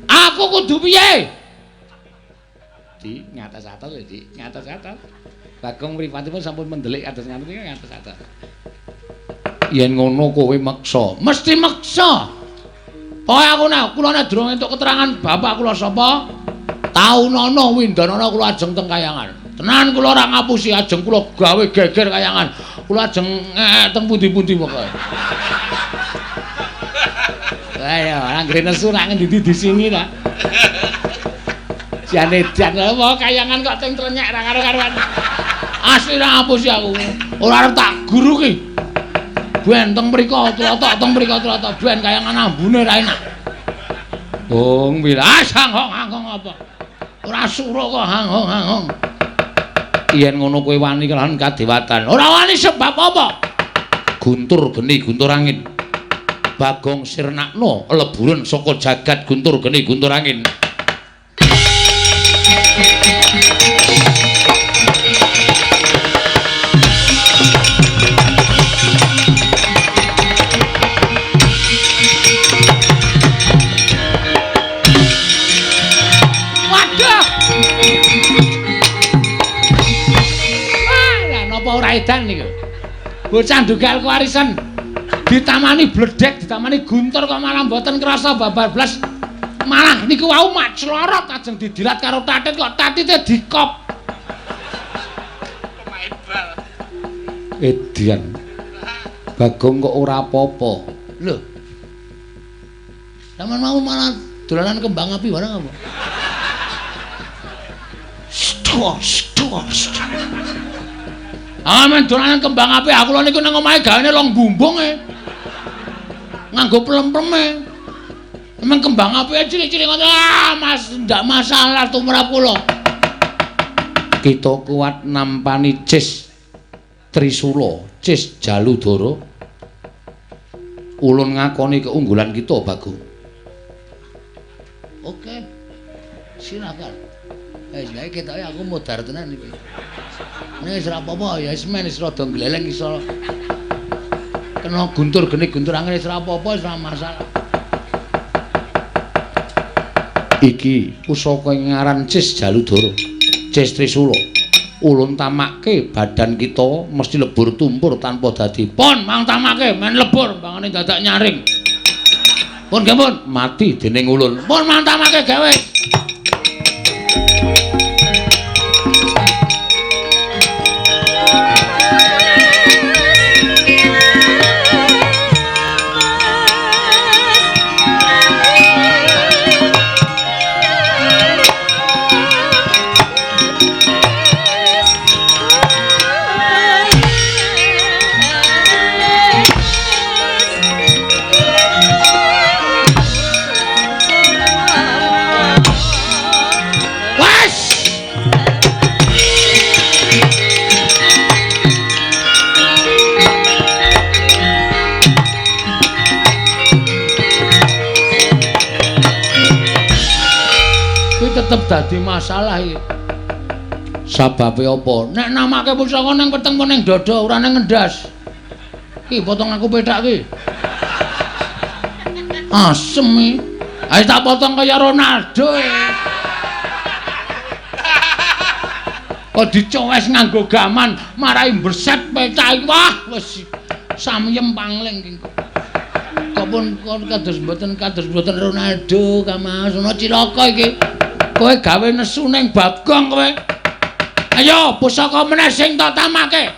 Aku kudu piye? Di ngatas-atas lho, Dik, ngatas-atas. Bagong mripatipun sampun mendelik kados ngaten iki ngatas-atas. Yen ngono kowe meksa, mesti meksa. Pokoke aku nek kula nek durung entuk keterangan bapak kula sapa, taunana windanana kula ajeng teng kayangan. Tenan kula ora ngapusi, ajeng kula gawe geger kayangan. Kula ajeng teng pundi-pundi pokoke. Ayo, anggere nesu nak ngendi disingi ta. Jane jan apa kayangan kok teng trenyek ra karo-karuan. Asli ra ngapusi aku. Ora arep tak guru ki. Ben teng mriko tlotok teng mriko tlotok ben kayangan ambune ra enak. Gong wilas hanghong hanghong apa? Ora sura kok hanghong hanghong. Yen ngono kowe wani kelawan kadewatan. Ora wani sebab apa? Guntur geni guntur angin. Bagong sirnakno leburen saka jagat guntur geni guntur angin. Edan niku. Bocah ndugal kewarisan ditamani bledek, ditamani guntur kok malah mboten krasa babar blas. Malah niku wau mak clorot ajeng didilat karo tatit kok tatite dikop. Pemain bal. Edian. Bagong kok ora apa-apa. Lho. Sampeyan mau malah dolanan kembang api barang apa? Stos, stos. Ah, men dolanan kembang api aku lho niku nang omahe gawene long bumbung e. Nganggo plem-pleme. Emang kembang api cilik-cilik ngono. Ah, Mas, ndak masalah tumrap kula. Kita kuat nampani Cis Trisula, Cis Jaludara. Ulun ngakoni keunggulan kita, Bagong. Oke. Silakan. Wis gawe ketoke aku modar tenan iki. Nek wis ora apa-apa ya wis men wis rada gleleng iso kena guntur geni guntur angin wis ora apa-apa wis ora masalah. Iki pusaka ing ngaran Cis Jaludara, Cis Trisula. Ulun tamakke badan kita mesti lebur tumpur tanpa dadi. Pun mang tamake men lebur bangane dadak nyaring. Pun nggih pun mati dening ulun. Pun mang tamake gawe. Tetep dadi masalah iki. Sababe apa? Nek namake pusaka nang weteng apa nang dada ora nang ngendas. Ki potong aku pethak ki. Asem iki. Ayo tak potong kaya Ronaldo. Kok dicowes nganggo gaman marai berset pethak. Wah, wis samyem pangling iki. Kok pun kados mboten Ronaldo Kamas ana cilaka iki. Kowe gawe nesu ning Bagong kowe. Ayo pusaka meneh sing tak tamake.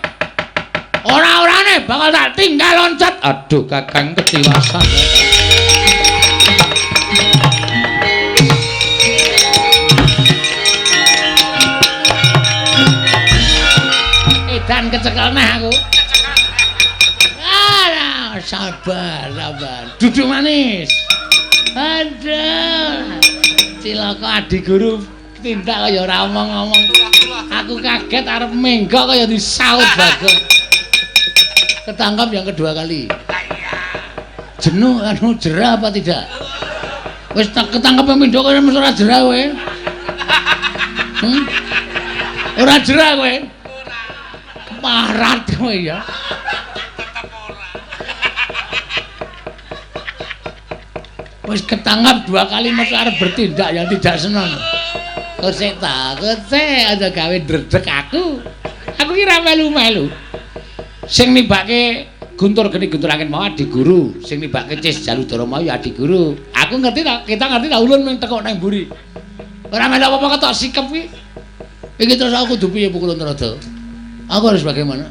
Ora-orane bakal tak tinggal loncat. Aduh Kakang ketiwasan. Edan kecekel neh aku. Ah, sabar, sabar. Duduk manis. Aduh. Cilaka adi guru tindak kaya ora omong-omong. Aku kaget arep menggok kaya disaut Bagong. Ketangkap yang kedua kali. Jenuh anu jerah apa tidak? Wis tak ketangkep pindho kaya mesti ora jerah kowe. Ora jerah kowe. Parat kowe ya. Wis ketangkap dua kali mesti arep bertindak yang tidak seneng. Kosek ta, kosek aja gawe ndredeg aku. Aku ki ra melu-melu. Sing nibake guntur geni guntur angin mau adi guru, sing nibake Cis Jaludara mau ya adi guru. Aku ngerti ta, kita ngerti ta ulun mung tekuk nang mburi. Ora melu apa-apa ketok sikep ki. Iki terus aku kudu piye Pukulun Trada? Aku harus bagaimana?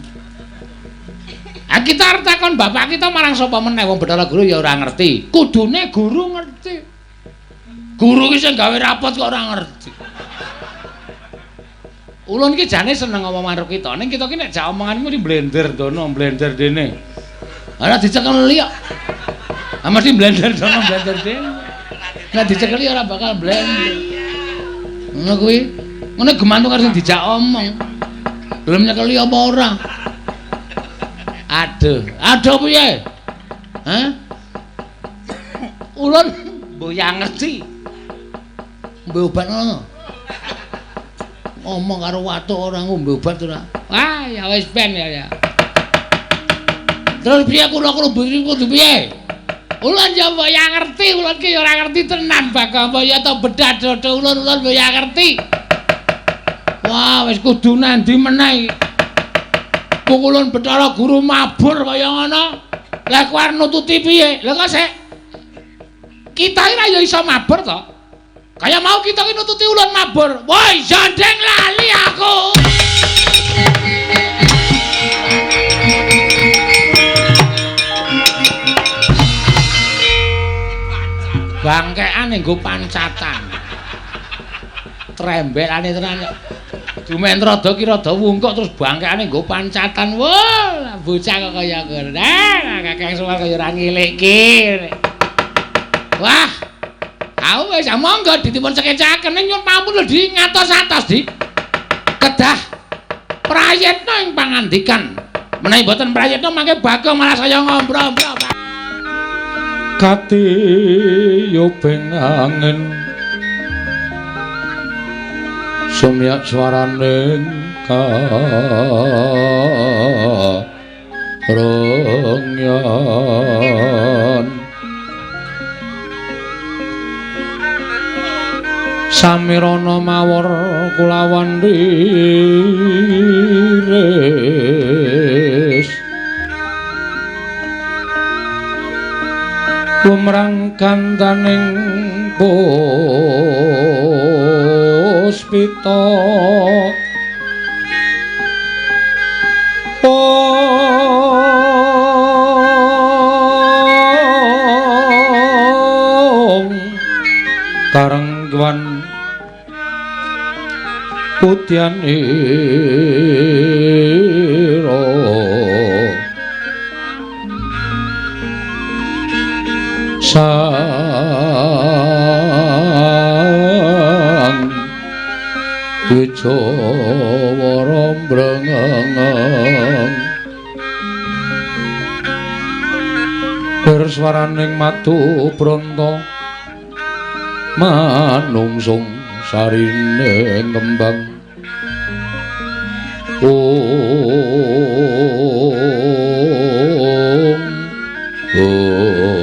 Ah kita arep takon bapak kita marang sapa meneh wong Bathara Guru ya ora ngerti. Kudune guru ngerti. Guru ki sing gawe rapot kok ora ngerti. Ulun iki jane seneng ngomong karo kita. Ning kita ki nek jak omongan mesti blender dono, blender dene. Ora dicekeli kok. Ah mesti blender dono, blender dene. Nek dicekeli ora bakal blender. Ngono kuwi. Ngono gemantung karo sing dijak omong. Gelem nyekeli apa ora? Aduh, aduh piye? Hah? Ulun mboyang ngerti. Ngombe obat ngono. Ngomong karo watuk ora ngombe obat ora. Wah, ya wis ben ya. Terus piye kula kudu piye? Ulun ya mboyang ngerti, ulun ki ya ora ngerti tenan Bagong apa ya to bedah dodo ulun ulun mboyang ngerti. Wah, wis kudu nandi meneh iki. Pukulun Bathara Guru mabur kaya ngono. Lah kowe arep nututi piye? Lah kok sik kita iki ya iso mabur to? Kaya mau kita iki nututi ulun mabur. Woi, jandeng lali aku. Bangkean nggo pancatan. Trembelane tenan kok. Dumen rada ki rada wungkuk terus bangkeane nggo pancatan. Wah, bocah kok kaya ngono. Nah, Kakang Semar kaya ora ngilikke. Wah. Aku wis monggo ditipun sekecaken ning nyuwun pampun lho di ngatos-atos di. Kedah prayitna ing pangandikan. Menawi mboten prayitna mangke Bagong malah saya ngombro-ombro. Katiyubing angin sumyak swaraning karengyan samirana mawar kulawan liris lumrang gandaning puspita ong karengwan putyanira sang Wijawara mbrengeng berswaraning madu bronto manungsung sarine kembang ong ong.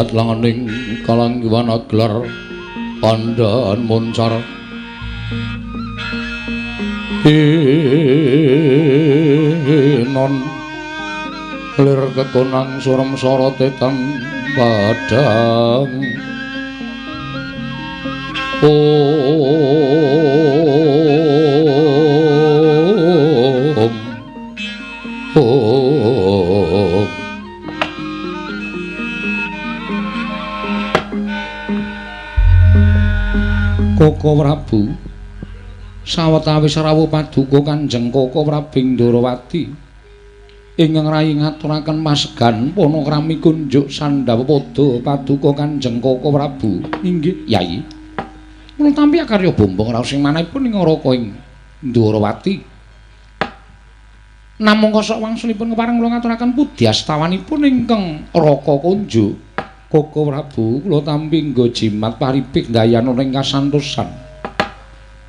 Jejat langening kalanggiwan aglar pandhan moncar inon lir kekonang surem sorote tan padhang. Om Om Koko Prabu sawetawis rawuh paduka Kanjeng Koko Prabu Ndorowati ingkang rayi ngaturaken pasegan panakrami kunjuk sandhawa pada paduka Kanjeng Koko Prabu. Inggih Yayi, kula tampi akarya bombong raos ing manahipun ing Raka ing Ndorowati. Namung kosok wangsulipun kepareng kula ngaturaken pudyastawanipun ingkang Raka kunjuk. Koko Prabu kula tampi nggo jimat paripik ndayana ing kasantosan.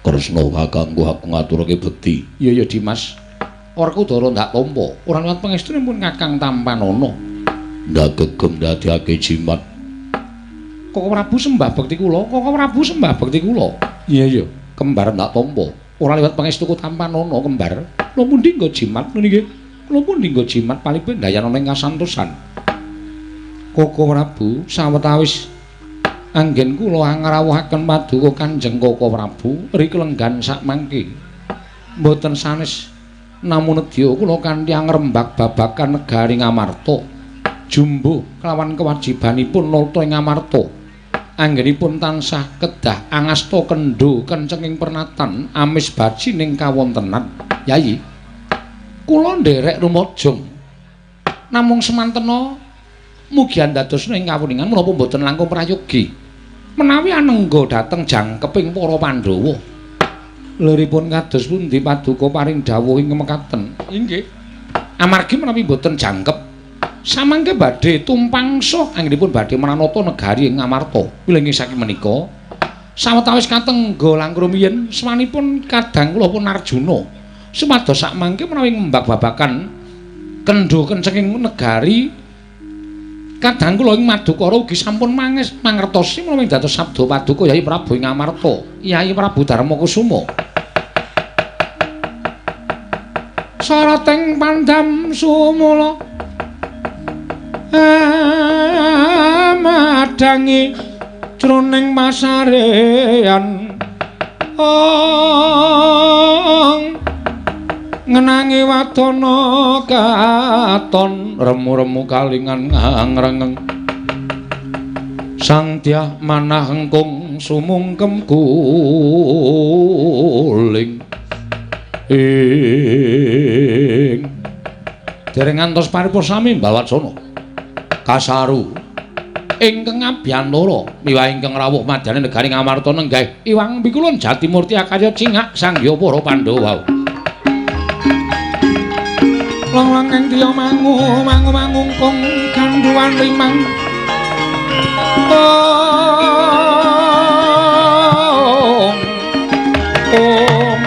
Kresna kakangku aku ngaturake bekti. Iya ya Dimas. Werkudara ndak tampa. Ora liwat pangestunipun Kakang tampanana. Ndak gegem ndadekake jimat. Koko Prabu sembah bekti kula, Koko Prabu sembah bekti kula. Iya ya, kembar ndak tampa. Ora liwat pangestuku tampanana kembar. Kula pundi nggo jimat niki? Kula pundi nggo jimat palipik ndayana ing kasantosan. Koko Prabu sawetawis anggen kula ngrawuhaken paduka Kanjeng Koko Prabu riklenggan sakmangke mboten sanes namun nedya kula kanthi ngrembak babagan negari Ngamarta jumbuh kelawan kewajibanipun nata ing Ngamarta anggenipun tansah kedah angasta kendho kencenging pernatan amis baji ning kawontenan. Yayi, kula nderek rumajeng namung semantena mugi andadosna ing kawuningan menapa mboten langkung prayogi menawi anengga dhateng jangkeping para Pandhawa. Liripun kados pundi paduka paring dawuh ing mekaten? Inggih. Amargi menawi mboten jangkep samangke badhe tumpangsa anggenipun badhe mranata negari ing Ngamarta. Wilujeng saking menika sawetawis katengga langkung rumiyin swanipun kadang kula pun Arjuna supados sakmangke menawi ngembak babagan kendho kencenging negari kadang kula ing Madukara ugi sampun mangertosi menawi dados sabda paduka Yayi Prabu ing Ngamarta, Yayi Prabu Darmakusuma. Sarating pandam sumula amadhangi jroning pasarean ong ngenangi wadana katon remu-remu kalingan ngrengeng sang dyah manah engkung sumungkem guling ing dereng ngantos paripurna sami Mbawacana kasaru ingkang abiyantara miwah ingkang rawuh madyaning negari Ngamarta nenggah Iwang Pikulun Jatimurti akarya cingak sangya para Pandhawa. Long-long ing tiya mangu mangu mangungkung gandhuwan limang. Om Om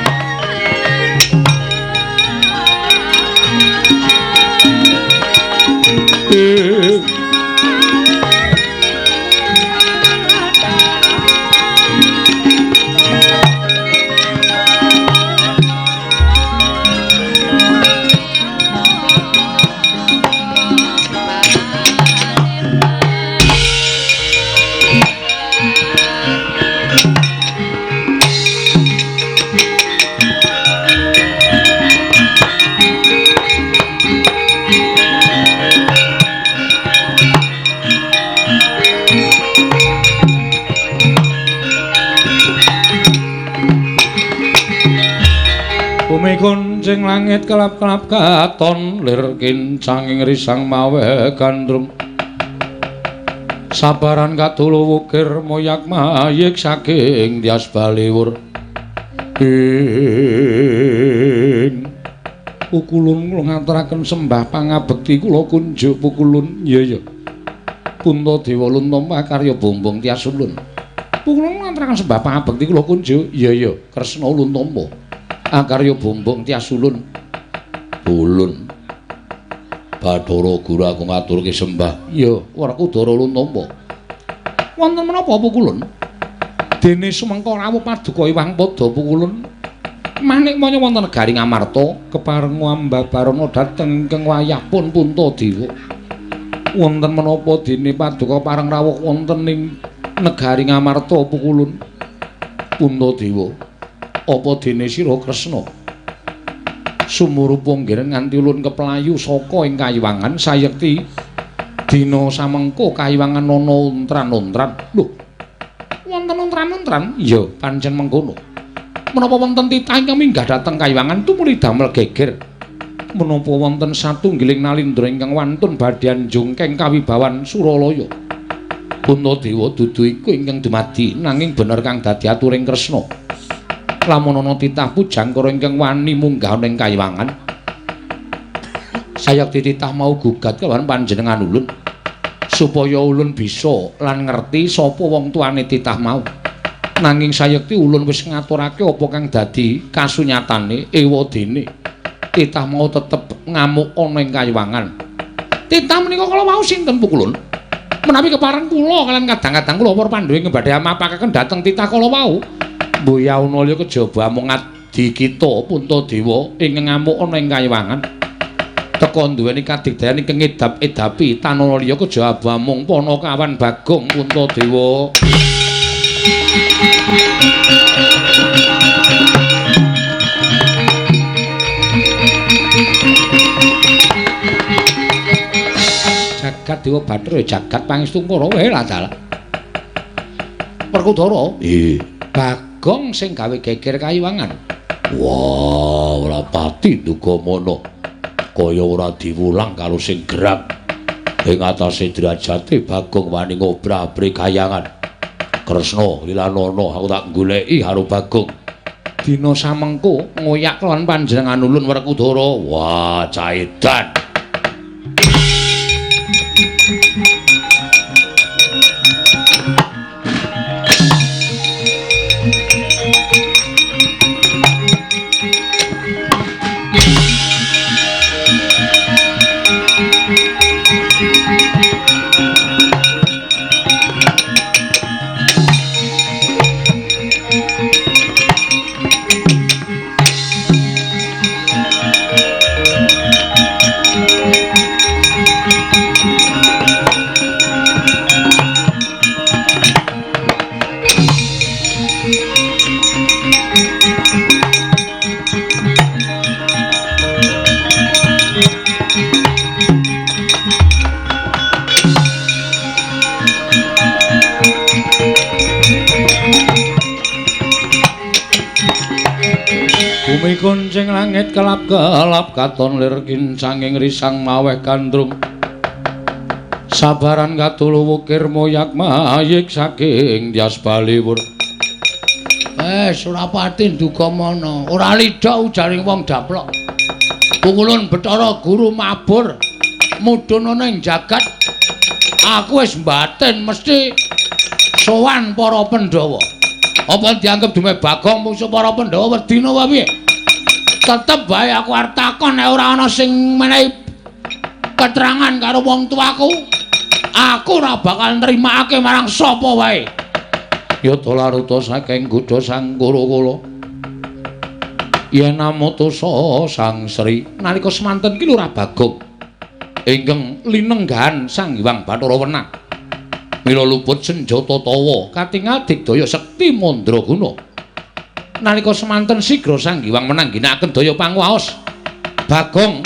Bumi kuncing langit kelap-kelap katon lir kincanging risang mawe gandrung sabaran katulu wukir moyak mayik saking tias baliwur ing pukulun kula ngaturaken sembah pangabekti kula kunjuk pukulun. Iya ya Puntadewa luntampa karya bombong tias ulun. Pukulun ngaturaken sembah pangabekti kula kunjuk. Iya ya Kresna luntampa akarya bombong tias ulun. Ulun Bathara Guru aku ngaturke sembah. Iya, Werkudara luntampa. Wonten menapa Pukulun? Dene sumengko rawuh paduka Iwang Pada Pukulun. Manik maya wonten negari Ngamarta kepareng ambabarana dhateng ingkang wayah pun Puntadewa. Wonten menapa dene paduka pareng rawuh wonten ing negari Ngamarta Pukulun? Puntadewa, apa dene sira Kresna sumurupa nggih nganti ulun keplayu saka ing kayiwangan sayekti dina samengko kayiwangan ana untran-untran. Lho, wonten untran-untran? Iya, pancen mengkono. Menapa wonten titah ingkang minggah dhateng kayiwangan tumuli damel geger? Menapa wonten satunggiling nalindra ingkang wantun badhe njungkeng kawibawan Suralaya? Puntadewa, dudu iku ingkang dumadi, nanging bener kang dadi aturing Kresna. Lamun ana titah pujangkara ingkang wani munggah ning kayiwangan, sayekti titah mau gugat kelawan panjenengan ulun supaya ulun bisa lan ngerti sapa wong tuane titah mau. Nanging sayekti ulun wis ngaturake apa kang dadi kasunyatane, ewadene titah mau tetep ngamuk ana ing kayiwangan. Titah menika kala wau sinten Pukulun? Menawi kepareng kula kalian kadang-kadang kula para Pandhawa ingkang badhe amapakaken dhateng titah kala wau. Mboya ana liya kejaba amung adi kita Puntadewa ingkang ngamuk ana ing kayiwangan. Teka duweni kadigdayan ingkang ngedap-edapi tanana liya kejaba amung Panakawan Bagong Puntadewa. Jagat Dewa Bathara jagat pangestungkara wae lah dalah. Werkudara, nggih. Bagong sing gawe geger kayiwangan. Wah, ora pati duga mono. Kaya ora diwulang karo sing gerak. Ing atase derajate Bagong wani ngobrabri kayangan. Kresna lilanono aku tak goleki karo Bagong. Dina samengko ngoyak lawan panjenengan ulun Werkudara. Wah, caedan. Bumi kuncing langit kelap-kelap katon lir kincanging risang maweh gandrung. Sabaran katulu wukir moyak mayik saking Dyas Baliwur. Surapati nduga mana? Ora lidha ujaring wong daplok. Pukulun Bathara Guru mabur mudhun ana ing jagat. Aku wis mbatin mesti sowan para Pandhawa. Apa dianggep dume Bagong mungsuh para Pandhawa wedina apa piye? Tetep bae aku arep takon nek ora ana sing menehi keterangan karo wong tuaku, aku ora bakal nrimakake marang sapa wae. Yata laruta saking gudha Sang Kura-kula. Yen amutusa Sang Sri nalika semanten ki Lurah Bagong ingkang linenggahan Sang Hyang Bathara Wenang. Mila luput senjata tawa katingal digdaya sekti mandraguna. Nalika semanten sigra Sang Hyang Wenang ginakaken daya panguwaos. Bagong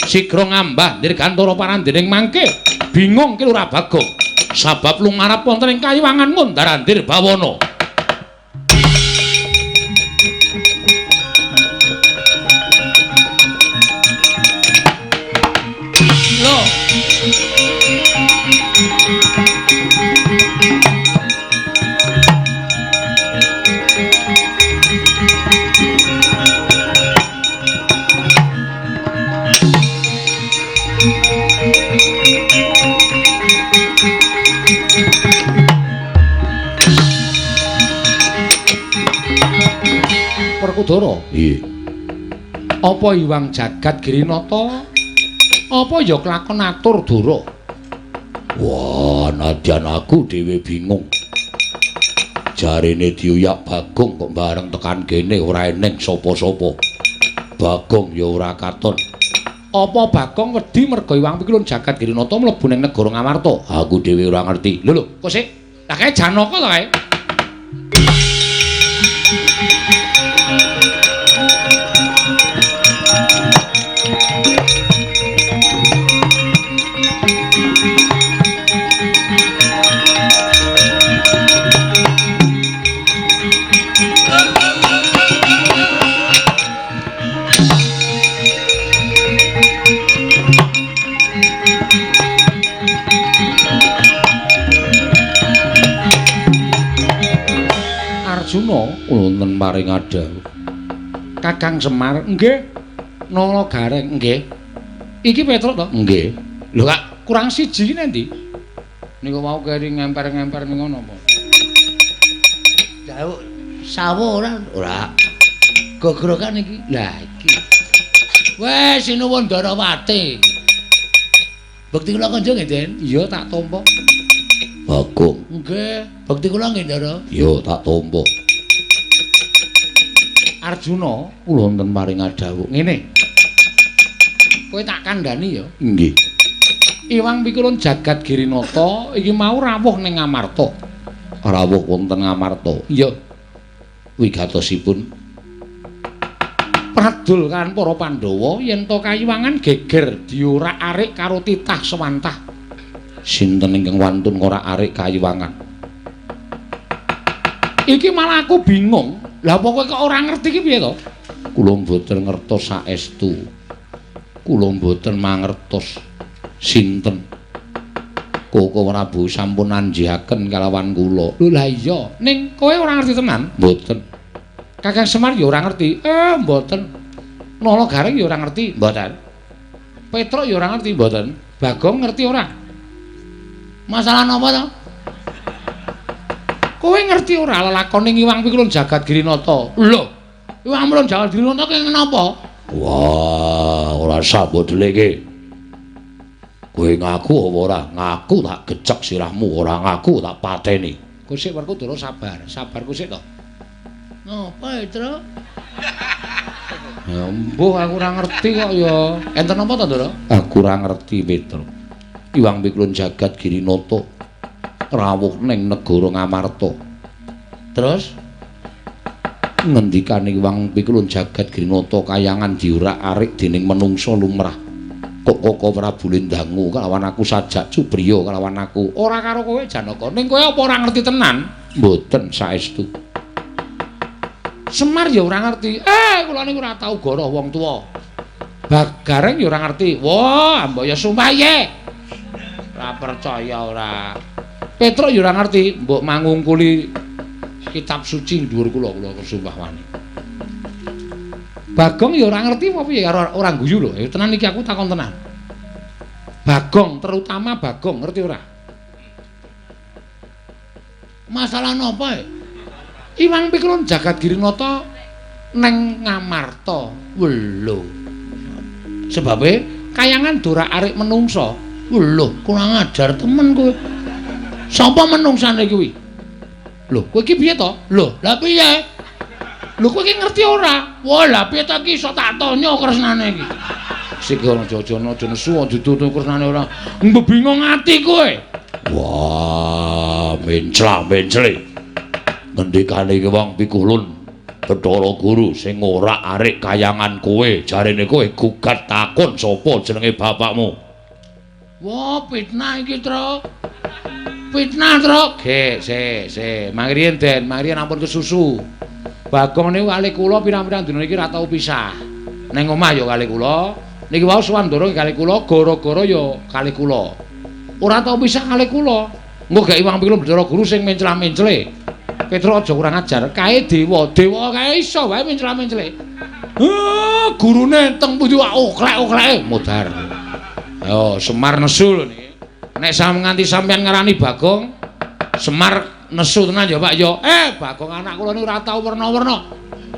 sigra ngambah dirgantara parandening mangke bingung ki Lurah Bagong. Sabab lumarap wonten ing kayiwangan ngundar-andir bawana. Lho. Werkudara. Nggih. Apa Hyang Jagat Girinata? Apa ya kelakon atur dara? Wah, nadyan aku dhewe bingung. Jarene diuyak Bagong kok bareng tekan kene ora eneng sapa-sapa. Bagong ya ora katon. Apa Bagong wedi merga Iwang Pikulun Jagat Girinata mlebu ning negara Ngamarta? Aku dhewe ora ngerti. Lho lho, kok sik? Lah kae Janaka to kae? Arjuna wonten paring adhawuh. Kakang Semar, nggih. Nala Gareng, nggih. Iki Petruk to? Nggih. Lho kak, kurang siji iki nendi? Niku wau keri ngemper-ngemper ning ngono apa? Jauh sawo ora? Ora. Gogrokan iki. Lah iki. Wes sinuwun Ndarawati. Bekti kula kanca nggih, Den? Iya, tak tampa. Bagong. Nggih, bekti kula nggih, Ndara. Iya, tak tampa. Arjuna, kula wonten paring adhawuh. Ngene. Kowe tak kandhani ya? Nggih. Iwang Pikulun Jagat Girinata iki mau rawuh ning Ngamarta. Rawuh wonten Ngamarta. Iya. Wigatosipun pradul kan para Pandhawa yen to kayiwangan geger diorak-arik karo titah sewantah. Sinten ingkang wantun ngorak-arik kayiwangan? Iki malah aku bingung. Lah apa kowe kok ora ngerti iki piye to? Kula mboten ngertos saestu. Kula mboten mangertos sinten. Koko Prabu sampun anjihaken kalawan kula. Lho lah iya, ning kowe ora ngerti tenan? Mboten. Kakang Semar ya ora ngerti. Mboten. Nala Gareng ya ora ngerti, mboten. Petruk ya ora ngerti, mboten. Bagong ngerti ora? Masalah napa to? Kowe ngerti ora lelakone Iwang Pikulun Jagat Girinata? Lho, Iwang Pikulun Jagat Girinata kaya napa? Wah, ora sah mbok dheleke. Kowe ngaku apa ora? Ngaku tak gecek sirahmu, ora ngaku tak pateni. Kowe sik Werkudara sabar, sabar kowe sik to. Napa, Tru? Ya mbuh aku ora ngerti kok ya. Enten napa to, Ndara? Aku ora ngerti, Petro. Iwang Pikulun Jagat Girinata rawuh ning negara Ngamarta. Terus ngendikane Iwang Pikulun Jagat Girinata kayangan diorak-arik dening menungsa lumrah. Kok Koko Prabu Lindangu kalawan aku sajak cubriya kalawan aku. Ora karo kowe Janaka. Ning kowe apa ora ngerti tenan? Mboten saestu. Semar ya ora ngerti. Kula niku ora tau goroh wong tuwa. Bagareng ya ora ngerti. Wah, mbok ya sumpah ye. Ora percaya ora. Petruk ya ora ngerti, mbok mangungkuli kitab suci dhuwur kula, kula sumpah wani. Bagong ya ora ngerti apa piye, ora guyu lho. Tenan iki aku takon tenan. Bagong, terutama Bagong, ngerti ora? Masalah napa e? Iwang Pikulun Jagat Girinata neng Ngamarta. Lho. Sebabe kayangan dorak-arik menungsa. Lho, kurang ajar temen kowe. Sapa menungsane kuwi? Lho, kowe iki piye to? Lho, lah piye? Lho kowe iki ngerti ora? Wah, lah piye ta iki iso tak tonya kresnane iki. Sik aja aja nesu aja ditutu kresnane ora. Mbebingung ati kowe. Wah, mencla-mencle. Ngendikane iki wong Pikulun Bathara Guru sing ora arik kayangan kowe, jarene kowe gugat takon sapa jenenge bapakmu. Wah, fitnah iki, Tru. Fitnah, Tru. Ge, se, se. Mangriyen, Den, mangriyen ampun kesusu. Bagong niku kalih kula pirang-pirang dina iki ora tau pisah. Ning omah ya kalih kula. Niki wau sowan Ndara kalih kula, gara-gara ya kalih kula. Ora tau pisah kalih kula. Engko gek Iwang Pikulun Bathara Guru sing mencla-mencle. Petruk aja kurang ajar. Kae dewa, dewa kae iso wae mencla-mencle. Gurune teng pundi wae oklek-okleke modar. Ayo Semar nesu lho niki. Nek sam nganti sampeyan ngarani Bagong, Semar nesu tenan ya Pak ya. Bagong anak kula niku ora tau werna-werna.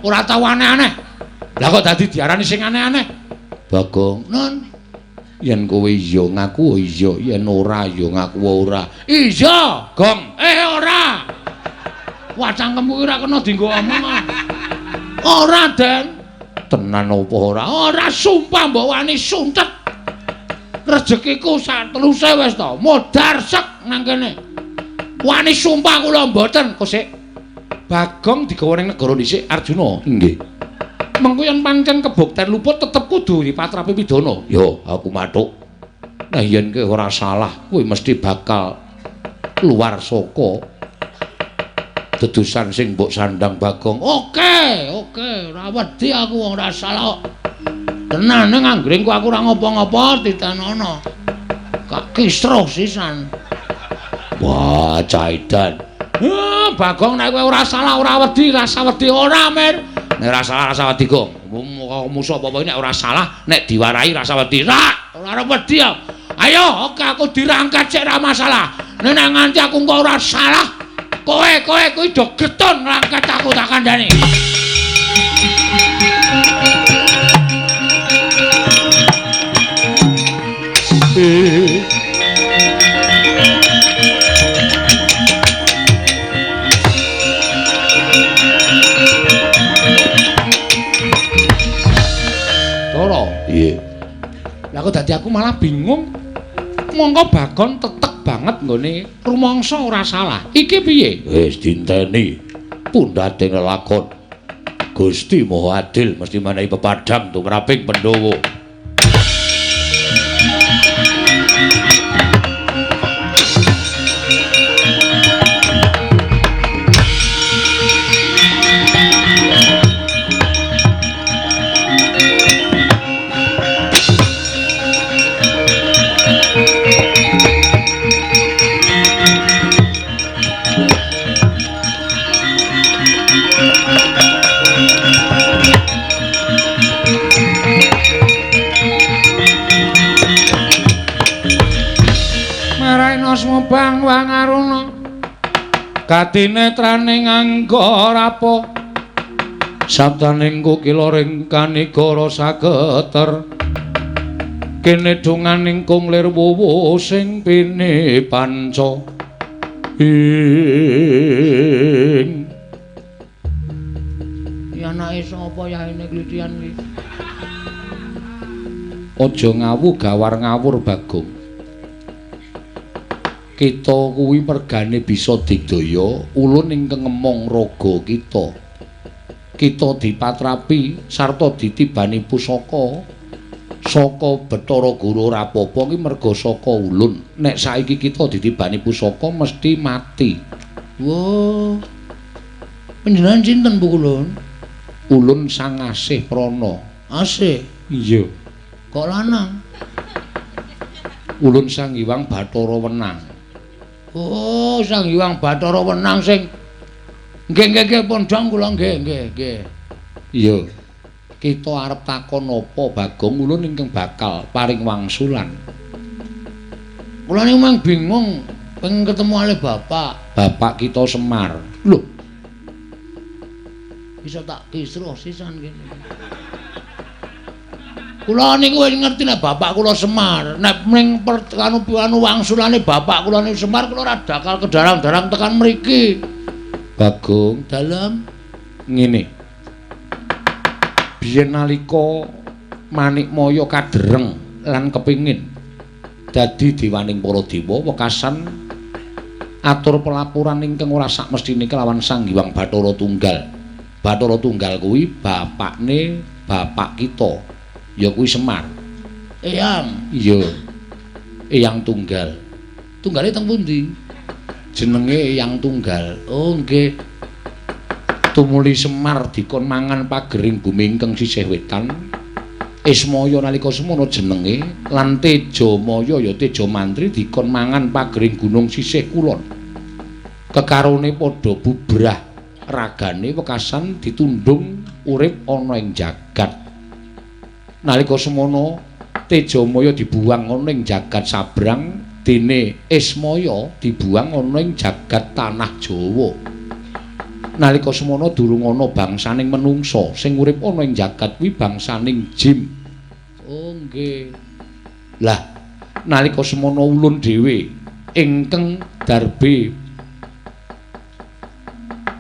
Ora tau aneh-aneh. Lah kok dadi diarani sing aneh-aneh? Bagong, nun yen kowe iya ngaku iya, yen ora ya ngaku ora. Iya, Gong. Ora. Wah, cangkemku ora kena dienggo omong. Ora, Den. Tenan apa ora? Ora, sumpah mbok wani suntet. Rezekiku sak teluse wis to. Modar sek nang kene. Wani sumpah kula mboten, kok sik. Bagong digawa ning negara dhisik Arjuna. Nggih. Mengko yen pancen kebukten luput tetep kudu dipatrapi pidana. Yo, aku mathuk. Nah yen kowe ora salah, kowe mesti bakal keluar saka dedusan sing mbok sandang Bagong. Oke, oke, ora wedi aku wong ora salah kok. Tenan ning anggringku aku ora ngopo-ngopo ditenono. Kak kisruh sisan. Wah, caidan. Bagong nek kowe ora salah ora wedi, rasa wedi ora, Mir. Nek ora salah rasa wedi, Gong. Musuh apa-apa nek ora salah, nek diwarahi rasa wedi. Ora, ora wedi ya. Ayo, oke aku dirangkat sik ora masalah. Nek nganti aku engko ora salah, kowe kuwi do getun ngrangkat aku tak kandhani. Toro, iya. Lah kok dadi aku malah bingung. Mongko Bagong tetek banget nggone rumangsa ora salah. Iki piye? Wis dinteni pundhate nglakon. Gusti Maha Adil mesti menehi pepadhang tumraping Pandhawa. Bang Wangaruna katinetraning angga rapa sabdaning kukila ring kanigara sageter kene donganing kung lir wuwu sing pini panca ing ya anake sapa yaene klitian iki aja ngawu gawar ngawur Bagong. Kita kuwi mergane bisa digdaya ulun ingkang ngemong raga kita. Kita dipatrapi sarta ditibani pusaka saka Bathara Guru ora apa-apa ki merga saka ulun. Nek saiki kita ditibani pusaka mesti mati. Wah. Panjenengan sinten Bu Ulun? Ulun Sang Asih Prana. Asih? Iya. Kok lanang? Ulun Sang Hyang Bathara Wenang. Oh, Sang Hyang Bathara Wenang sing nggih nggih nggih pondhong kula nggih nggih nggih. Iya. Kita arep takon apa Bagong ulun ingkang bakal paring wangsulan. Kula niku mang bingung pengen ketemu ale bapak. Bapak kita Semar. Lho. Bisa tak kisruh sisan kene. Kula niku wis ngerti nek bapak kula Semar. Nek ning anu wangsulane bapak kula niku Semar, kula ora bakal kedarang-darang tekan mriki. Bagong, dalem ngene. Biyen nalika Manikmaya kadereng lan kepingin dadi dewaning para dewa, wekasan atur pelaporan ingkang ora sakmestine kelawan Sang Hyang Bathara Tunggal. Bathara Tunggal kuwi bapakne bapak kita. Ya kuwi Semar. Eyang. Iya. Eyang Tunggal. Tunggale teng pundi? Jenenge Eyang Tunggal. Oh, nggih. Tumuli Semar dikon mangan pagering bumi ingkang sisih wetan. Ismaya nalika semono jenenge lan Tejamaya ya Tejamantri dikon mangan pagering gunung sisih kulon. Kekarone padha bubrah ragane wekasan ditundung urip ana ing jagat. Nalika semono Tejamaya dibuang ana ing jagat sabrang, dene Ismaya dibuang ana ing jagat tanah Jawa. Nalika semono durung ana bangsaning menungsa, sing urip ana ing jagat kuwi bangsaning jin. Oh nggih. Lah nalika semono ulun dhewe ingkang darbe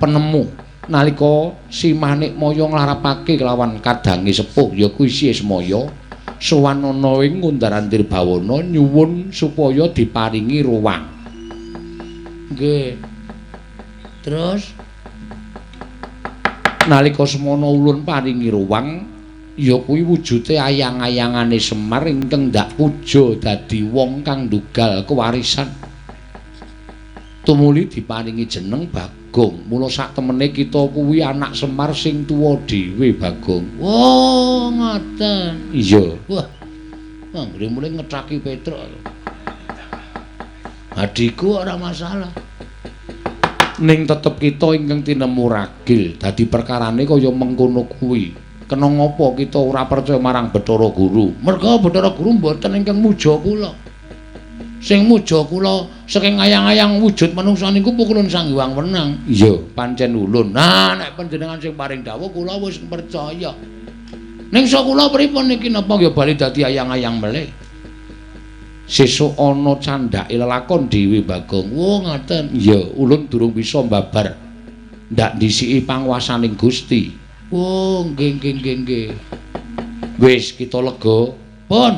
Penemu nalika Si Manikmaya nglarapake kelawan kadange sepuh ya kuwi Si Ismaya sowan ana ing Ngundar-andir Bawana nyuwun supaya diparingi ruwang. Nggih. Terus nalika semono ulun paringi ruwang ya kuwi wujude ayang-ayangane Semar ingkang ndak puja dadi wong kang ndugal kewarisan. Tumuli diparingi jeneng Bagong. Mula sak temene kita kuwi anak Semar sing tuwa dhewe, Bagong. Oh, ngoten. Iya. Wah. Anggere mulih ngethaki Petruk. Adhiku ora masalah. Ning tetep kita ingkang tinemu ragil, dadi perkarane kaya mengkono kuwi. Kena ngapa kita ora percaya marang Bathara Guru? Merga Bathara Guru mboten ingkang muja kula. Sing muja kula saking ayang-ayang wujud manungsa niku pukulun Sang Hyang Wenang. Iya, pancen ulun. Nah, nek panjenengan sing paring dawuh kula wis percaya. Ning sok kula pripun niki napa nggih bali dadi ayang-ayang melih? Sesuk ana candhake lelakon dhewe, Bagong. Oh, ngoten. Iya, ulun durung bisa mbabar. Ndak ndhisiki panguwasaning Gusti. Oh, nggih nggih nggih nggih. Wis kita lega. Pun.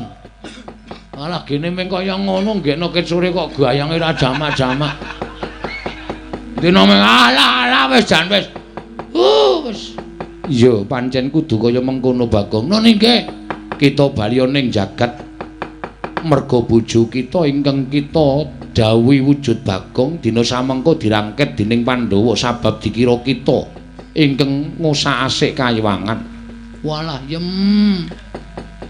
Alah gene meng kaya ngono nggekno ket sore kok gayange ra jamak-jamak. Dina meng alah alah wis jan wis. Wis. Iya, pancen kudu kaya mengkono, Bagong. Nun nggih. Kita bali ning jagat merga bojo kita ingkang kita dawuhi wujud Bagong dina samengko dirangket dening Pandhawa sabab dikira kita ingkang ngusak-asik kayiwangan. Walah yem.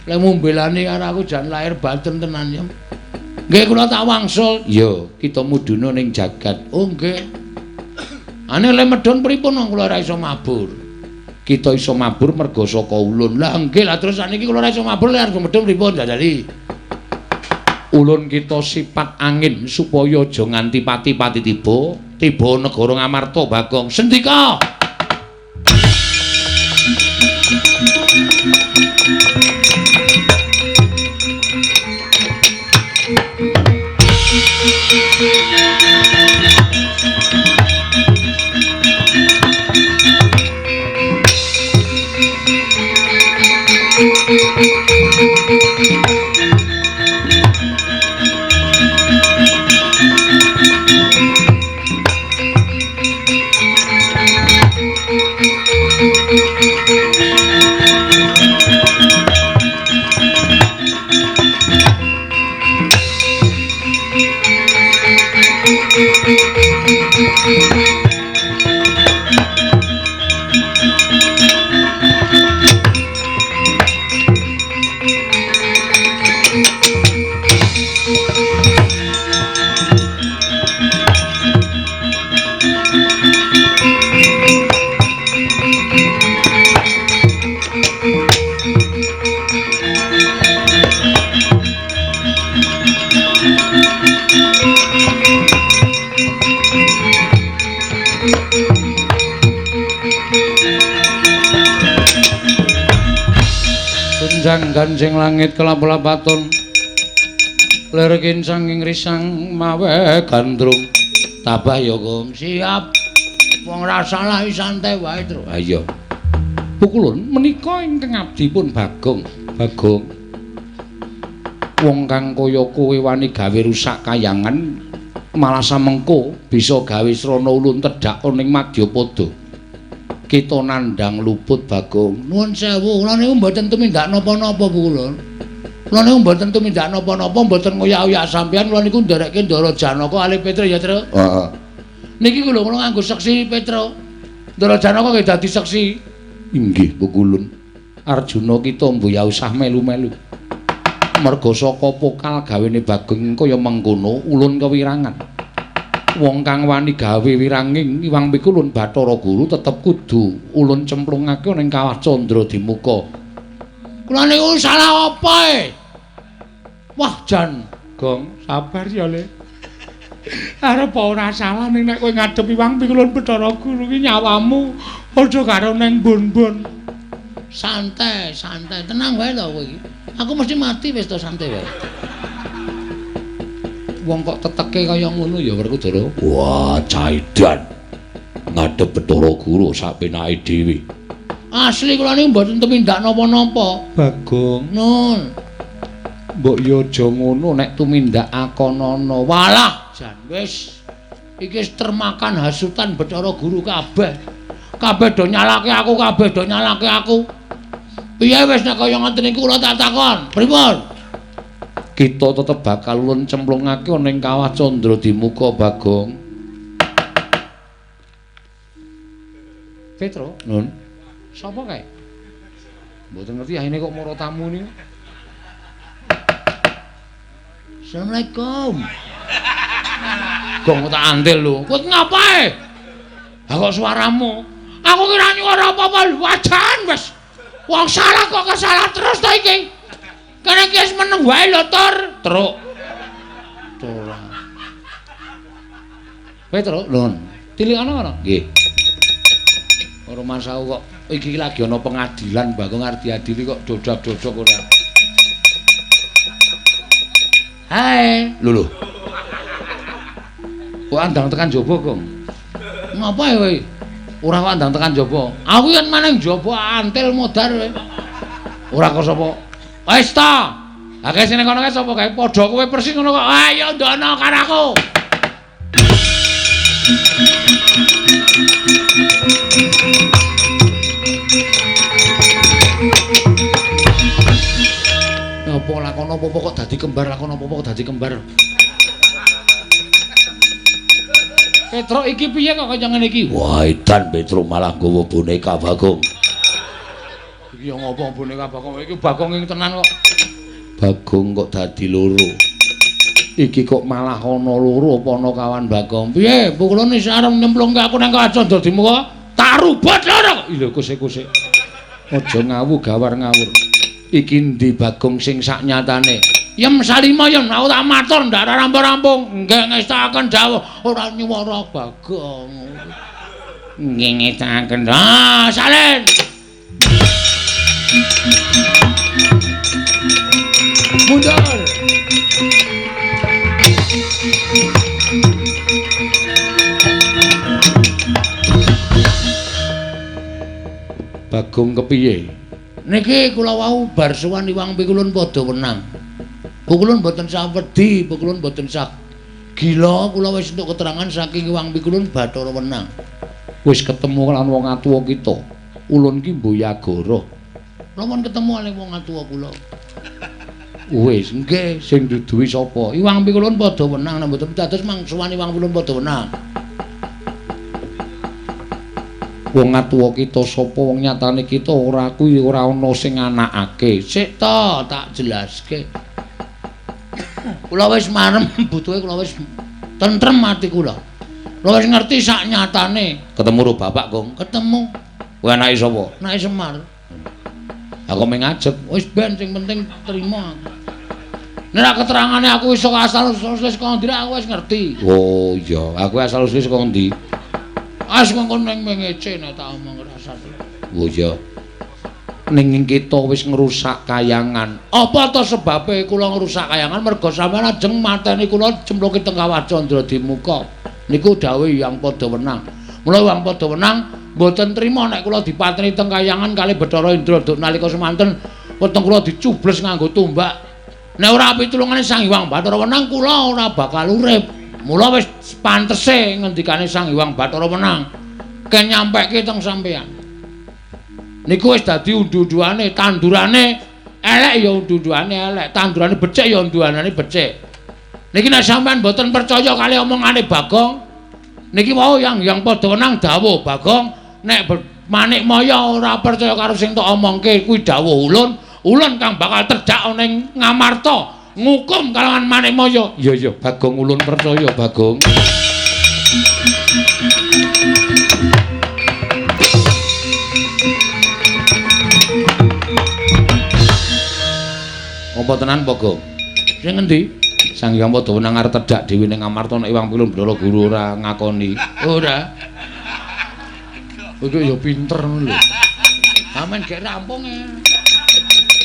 Lek mumbelane karo aku jan lahir batin tenan yem. Nggih kula tak wangsul. Iya, kita mudhuna ning jagat. Oh nggih. Ane lek medhun pripun wong kula ora iso mabur. Kita iso mabur merga saka ulun. Lah nggih, lah terus saniki kula ora iso mabur lek arep medhun pripun jajali. Ulun kita sifat angin supaya aja nganti pati-pati tiba, tiba negara Ngamarta, Bagong. Sendika. Tunjang ganjing langit kelap-lapaton lir kincang ing risang mawe gandrung. Tabah ya, Gong. Siap. Wong ora salah wis santai wae, Tru. Ha iya. Pukulun menika ingkang abdi pun Bagong. Bagong. Wong kang kaya kowe wani gawe rusak kayangan malah samengko bisa gawe srana ulun tedhak ning madyapada. Kita nandhang luput, Bagong. Nuwun sewu, kula niku mboten tumindak napa-napa, Pukulun. Kula niku mboten tumindak napa-napa, mboten ngoyak-oyak sampeyan, kula niku nderekke Ndara Janaka alih Petruk ya, Truk. Heeh. Niki lho kula nganggo seksi Petruk. Ndara Janaka nggih dadi seksi. Inggih, Pukulun. Arjuna kita mbuh usah melu-melu. Merga saka pokal gawene Bagong kaya mengkono ulun kewirangan. Wong kang wani gawe wiranging Iwang Pikulun Bathara Guru tetep kudu ulun cemplungake ning kawah Candra Dimuka. Kula niku salah apa e? Wah jan, Gong, sabar ya, Le. Arep ora salah ning nek kowe ngadep Iwang Pikulun Bathara Guru ki nyawamu padha karo neng bon-bon. Santai, santai, tenang wae to kowe iki. Aku mesti mati wis to, santai wae. Wong kok teteke kaya ngono ya Werkudara. Wah, caidan. Ngadhep Bathara Guru sak penake dhewe. Asli kula niku mboten tumindak napa-napa. Bagong, Nun. Mbok yo aja ngono nek tumindak akonana. Walah, jan wis iki wis termakan hasutan Bathara Guru kabeh. Kabeh do nyalake aku, kabeh do nyalake aku. Piye wis nek kaya ngoten niku kula tak takon. Pripun? Kita tetep bakal ulun cemplungake ana ing Kawah Candra Dimuka, Bagong. Petro, Nun. Sapa kae? Mboten ngerti ahine kok mara tamu niku. Assalamualaikum. Gong tak antil lho. Kowe ngapae? Ha kok suaramu? Aku kira nyuara apa-apa wajan wis. Wong salah kok kesalah terus to iki. Kene iki wis meneng wae lho, Tur. Truk. Ora. Petro, Nun. Tilikana kono? Nggih. Ora masaku kok iki lagi ana pengadilan Bagong arep diadili kok dodak-dodok ora. Hai. Lho lho. Kok andang tekan jaba, Gong? Ngapa kowe? Ora kok andang tekan jaba. Aku yen maneng jaba antil modar kowe. Ora kok sapa? Wis ta. Akeh sing kono kae sapa kae? Padha kowe persis ngono kok. Ayo ndono karo aku. Apa lakon apa-apa kok dadi kembar, lakon apa-apa kok dadi kembar. Petro iki piye kok kaya ngene iki? Wah, edan Petro malah nggawa boneka Bagong. Iki ya ngopo boneka Bagong? Iki Bagong ing tenan kok. Bagong kok dadi loro. Iki kok malah ana loro apa ana kawan Bagong? Piye? Pukulane wis arep nyemplungke aku nang Kawah Candra Dimuka. Tak rubut loro. Lho kuse-kuse. Aja ngawu gawar ngawur. Iki ndi Bagong sing sak nyatane? Yem salima yen aku tak matur ndak rampung-rampung. Nggih ngestakaken dawuh ora nyuwara Bagong. Nggih ngestakaken. Ah, salin. Mundur. Bagong kepiye? Niki kula wau bar sowan Iwang Pikulun padha wenang. Pikulun mboten sah wedi, Pikulun mboten sah gila, kula wis entuk keterangan saking Iwang Pikulun Bathara Wenang. Wis ketemu lan wong atuwa kita. Ulun ki Mboyagara. Kula pun ketemu kalih wong atuwa kula. Wis, nggih, sing duduhi sapa? Iwang Pikulun padha wenang, nek mboten dados mang sowan Iwang Pikulun padha wenang. Wong atuwa kita sapa wong nyatane kita ora kuwi ora ana sing anakake. Sik to, tak jelaske. Kula wis marem butuhe kula wis tentrem ati kula. Kula wis ngerti sak nyatane. Ketemu karo bapak, Gong? Ketemu. Kowe anake sapa? Anake Semar. Aku mung ngajeg. Wis ben sing penting trima aku. Nek keterangane aku iso asal usule saka ndi aku wis ngerti. Oh iya, aku asal usule saka ndi? As mengko ning mengece nek tak omong rasane. Oh iya. Ning kita wis ngrusak kayangan. Apa to sebabe kula ngrusak kayangan? Merga sampeyan ajeng mateni kula cemplungke teng Kawah Candra Dimuka. Niku dawuh Hyang Padha Wenang. Mula Hyang Padha Wenang mboten trima nek kula dipateni teng kayangan kalih Bathara Indra duk nalika semanten weteng kula dicubles nganggo tombak. Nek ora pitulungane Sang Hyang Bathara Wenang kula ora bakal urip. Mula wis pantese ngendikane Sang Hyang Bathara Wenang ken nyampeke teng sampeyan. Niku wis dadi undu-unduane, tandurane elek ya undu-unduane elek, tandurane becik ya unduanane becik. Niki nek sampeyan mboten percaya kali omongane Bagong, niki wau Hyang Hyang Padha Wenang dawuh Bagong nek Manik Maya ora percaya karo sing tok omongke kuwi dawuh ulun, ulun kang bakal terjak ana ing Ngamarta ngukum kalawan Manik Maya. Iya iya Bagong ulun percaya Bagong. Apa tenan Bagong? Sing ngendi? Sang Hyang Padha Wenang arep tedhak dhewe ning Ngamarta nek Iwang Pilun Bathara Guru ora ngakoni. Ora. Kowe ya pinter ngono lho. Amen gek rampung e.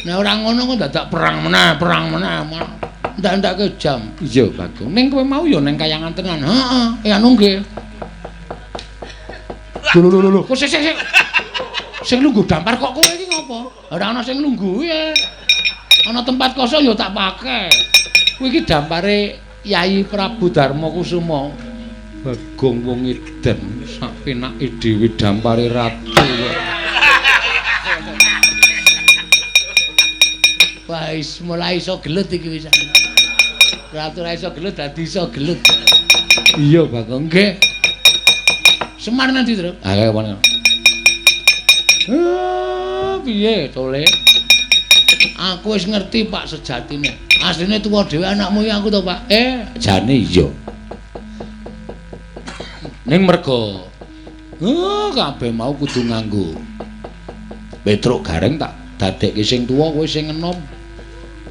Nek ora ngono kok dadak perang meneh, perang meneh. Ndak-ndake jam. Iya, Bagong. Ning kowe mau ya ning kayangan tenan. Heeh, ya anu nggih. Lho lho lho, kok sik sik sing lungguh dampar kok kowe iki ngopo? Ora ana sing lungguh ya. Ana tempat kosong ya tak pakai. Kuwi iki dampare Yai Prabu Darma Kusuma. Bagong wong edan sak penake dhewe dampare ratu kok. Wah, wis mulai iso gelut iki wis. Ratu ora iso gelut dadi iso gelut. Iya, Bagong. Nggih. Semar nanti, Tru. Ah, kaya ngono. Piye tole? Aku wis ngerti, Pak, sejatine. Asline tuwa dhewe anakmu iki aku to, Pak. Jane iya. Ning merga kabeh mau kudu nganggo Petruk Gareng tak dadekke sing tuwa kowe sing enom.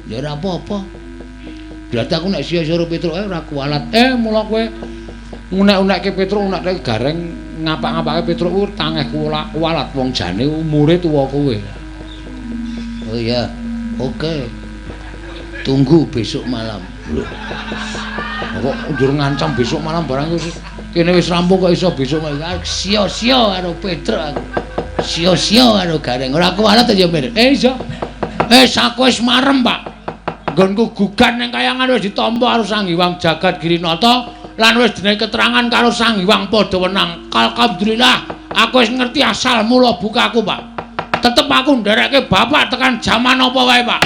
Ya ora apa-apa. Berarti aku nek sia-sia karo Petruk ora kualat. Mula kowe unek-unekke Petruk, unek-unekke Gareng, ngapak-ngapake Petruk kuwi tangeh kualat wong jane umure tuwa kowe. Oh iya, oke. Tunggu besok malam. Lho. Kok njur ngancam besok malam barang wis kene wis rampung kok iso besok malam. Sia-sia karo Petruk aku. Sia-sia karo Gareng. Ora kualat ya, Mir. Iya. Aku wis marem, Pak. Nggonku gugan ning kayangan wis ditampa karo Sang Hyang Jagat Girinata lan wis dene keterangan karo Sang Hyang Padhawenang. Alhamdulillah, aku wis ngerti asal mula bukaku, Pak. Tetep aku nderekke bapak tekan jaman apa wae, Pak.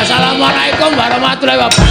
Assalamualaikum warahmatullahi wabarakatuh.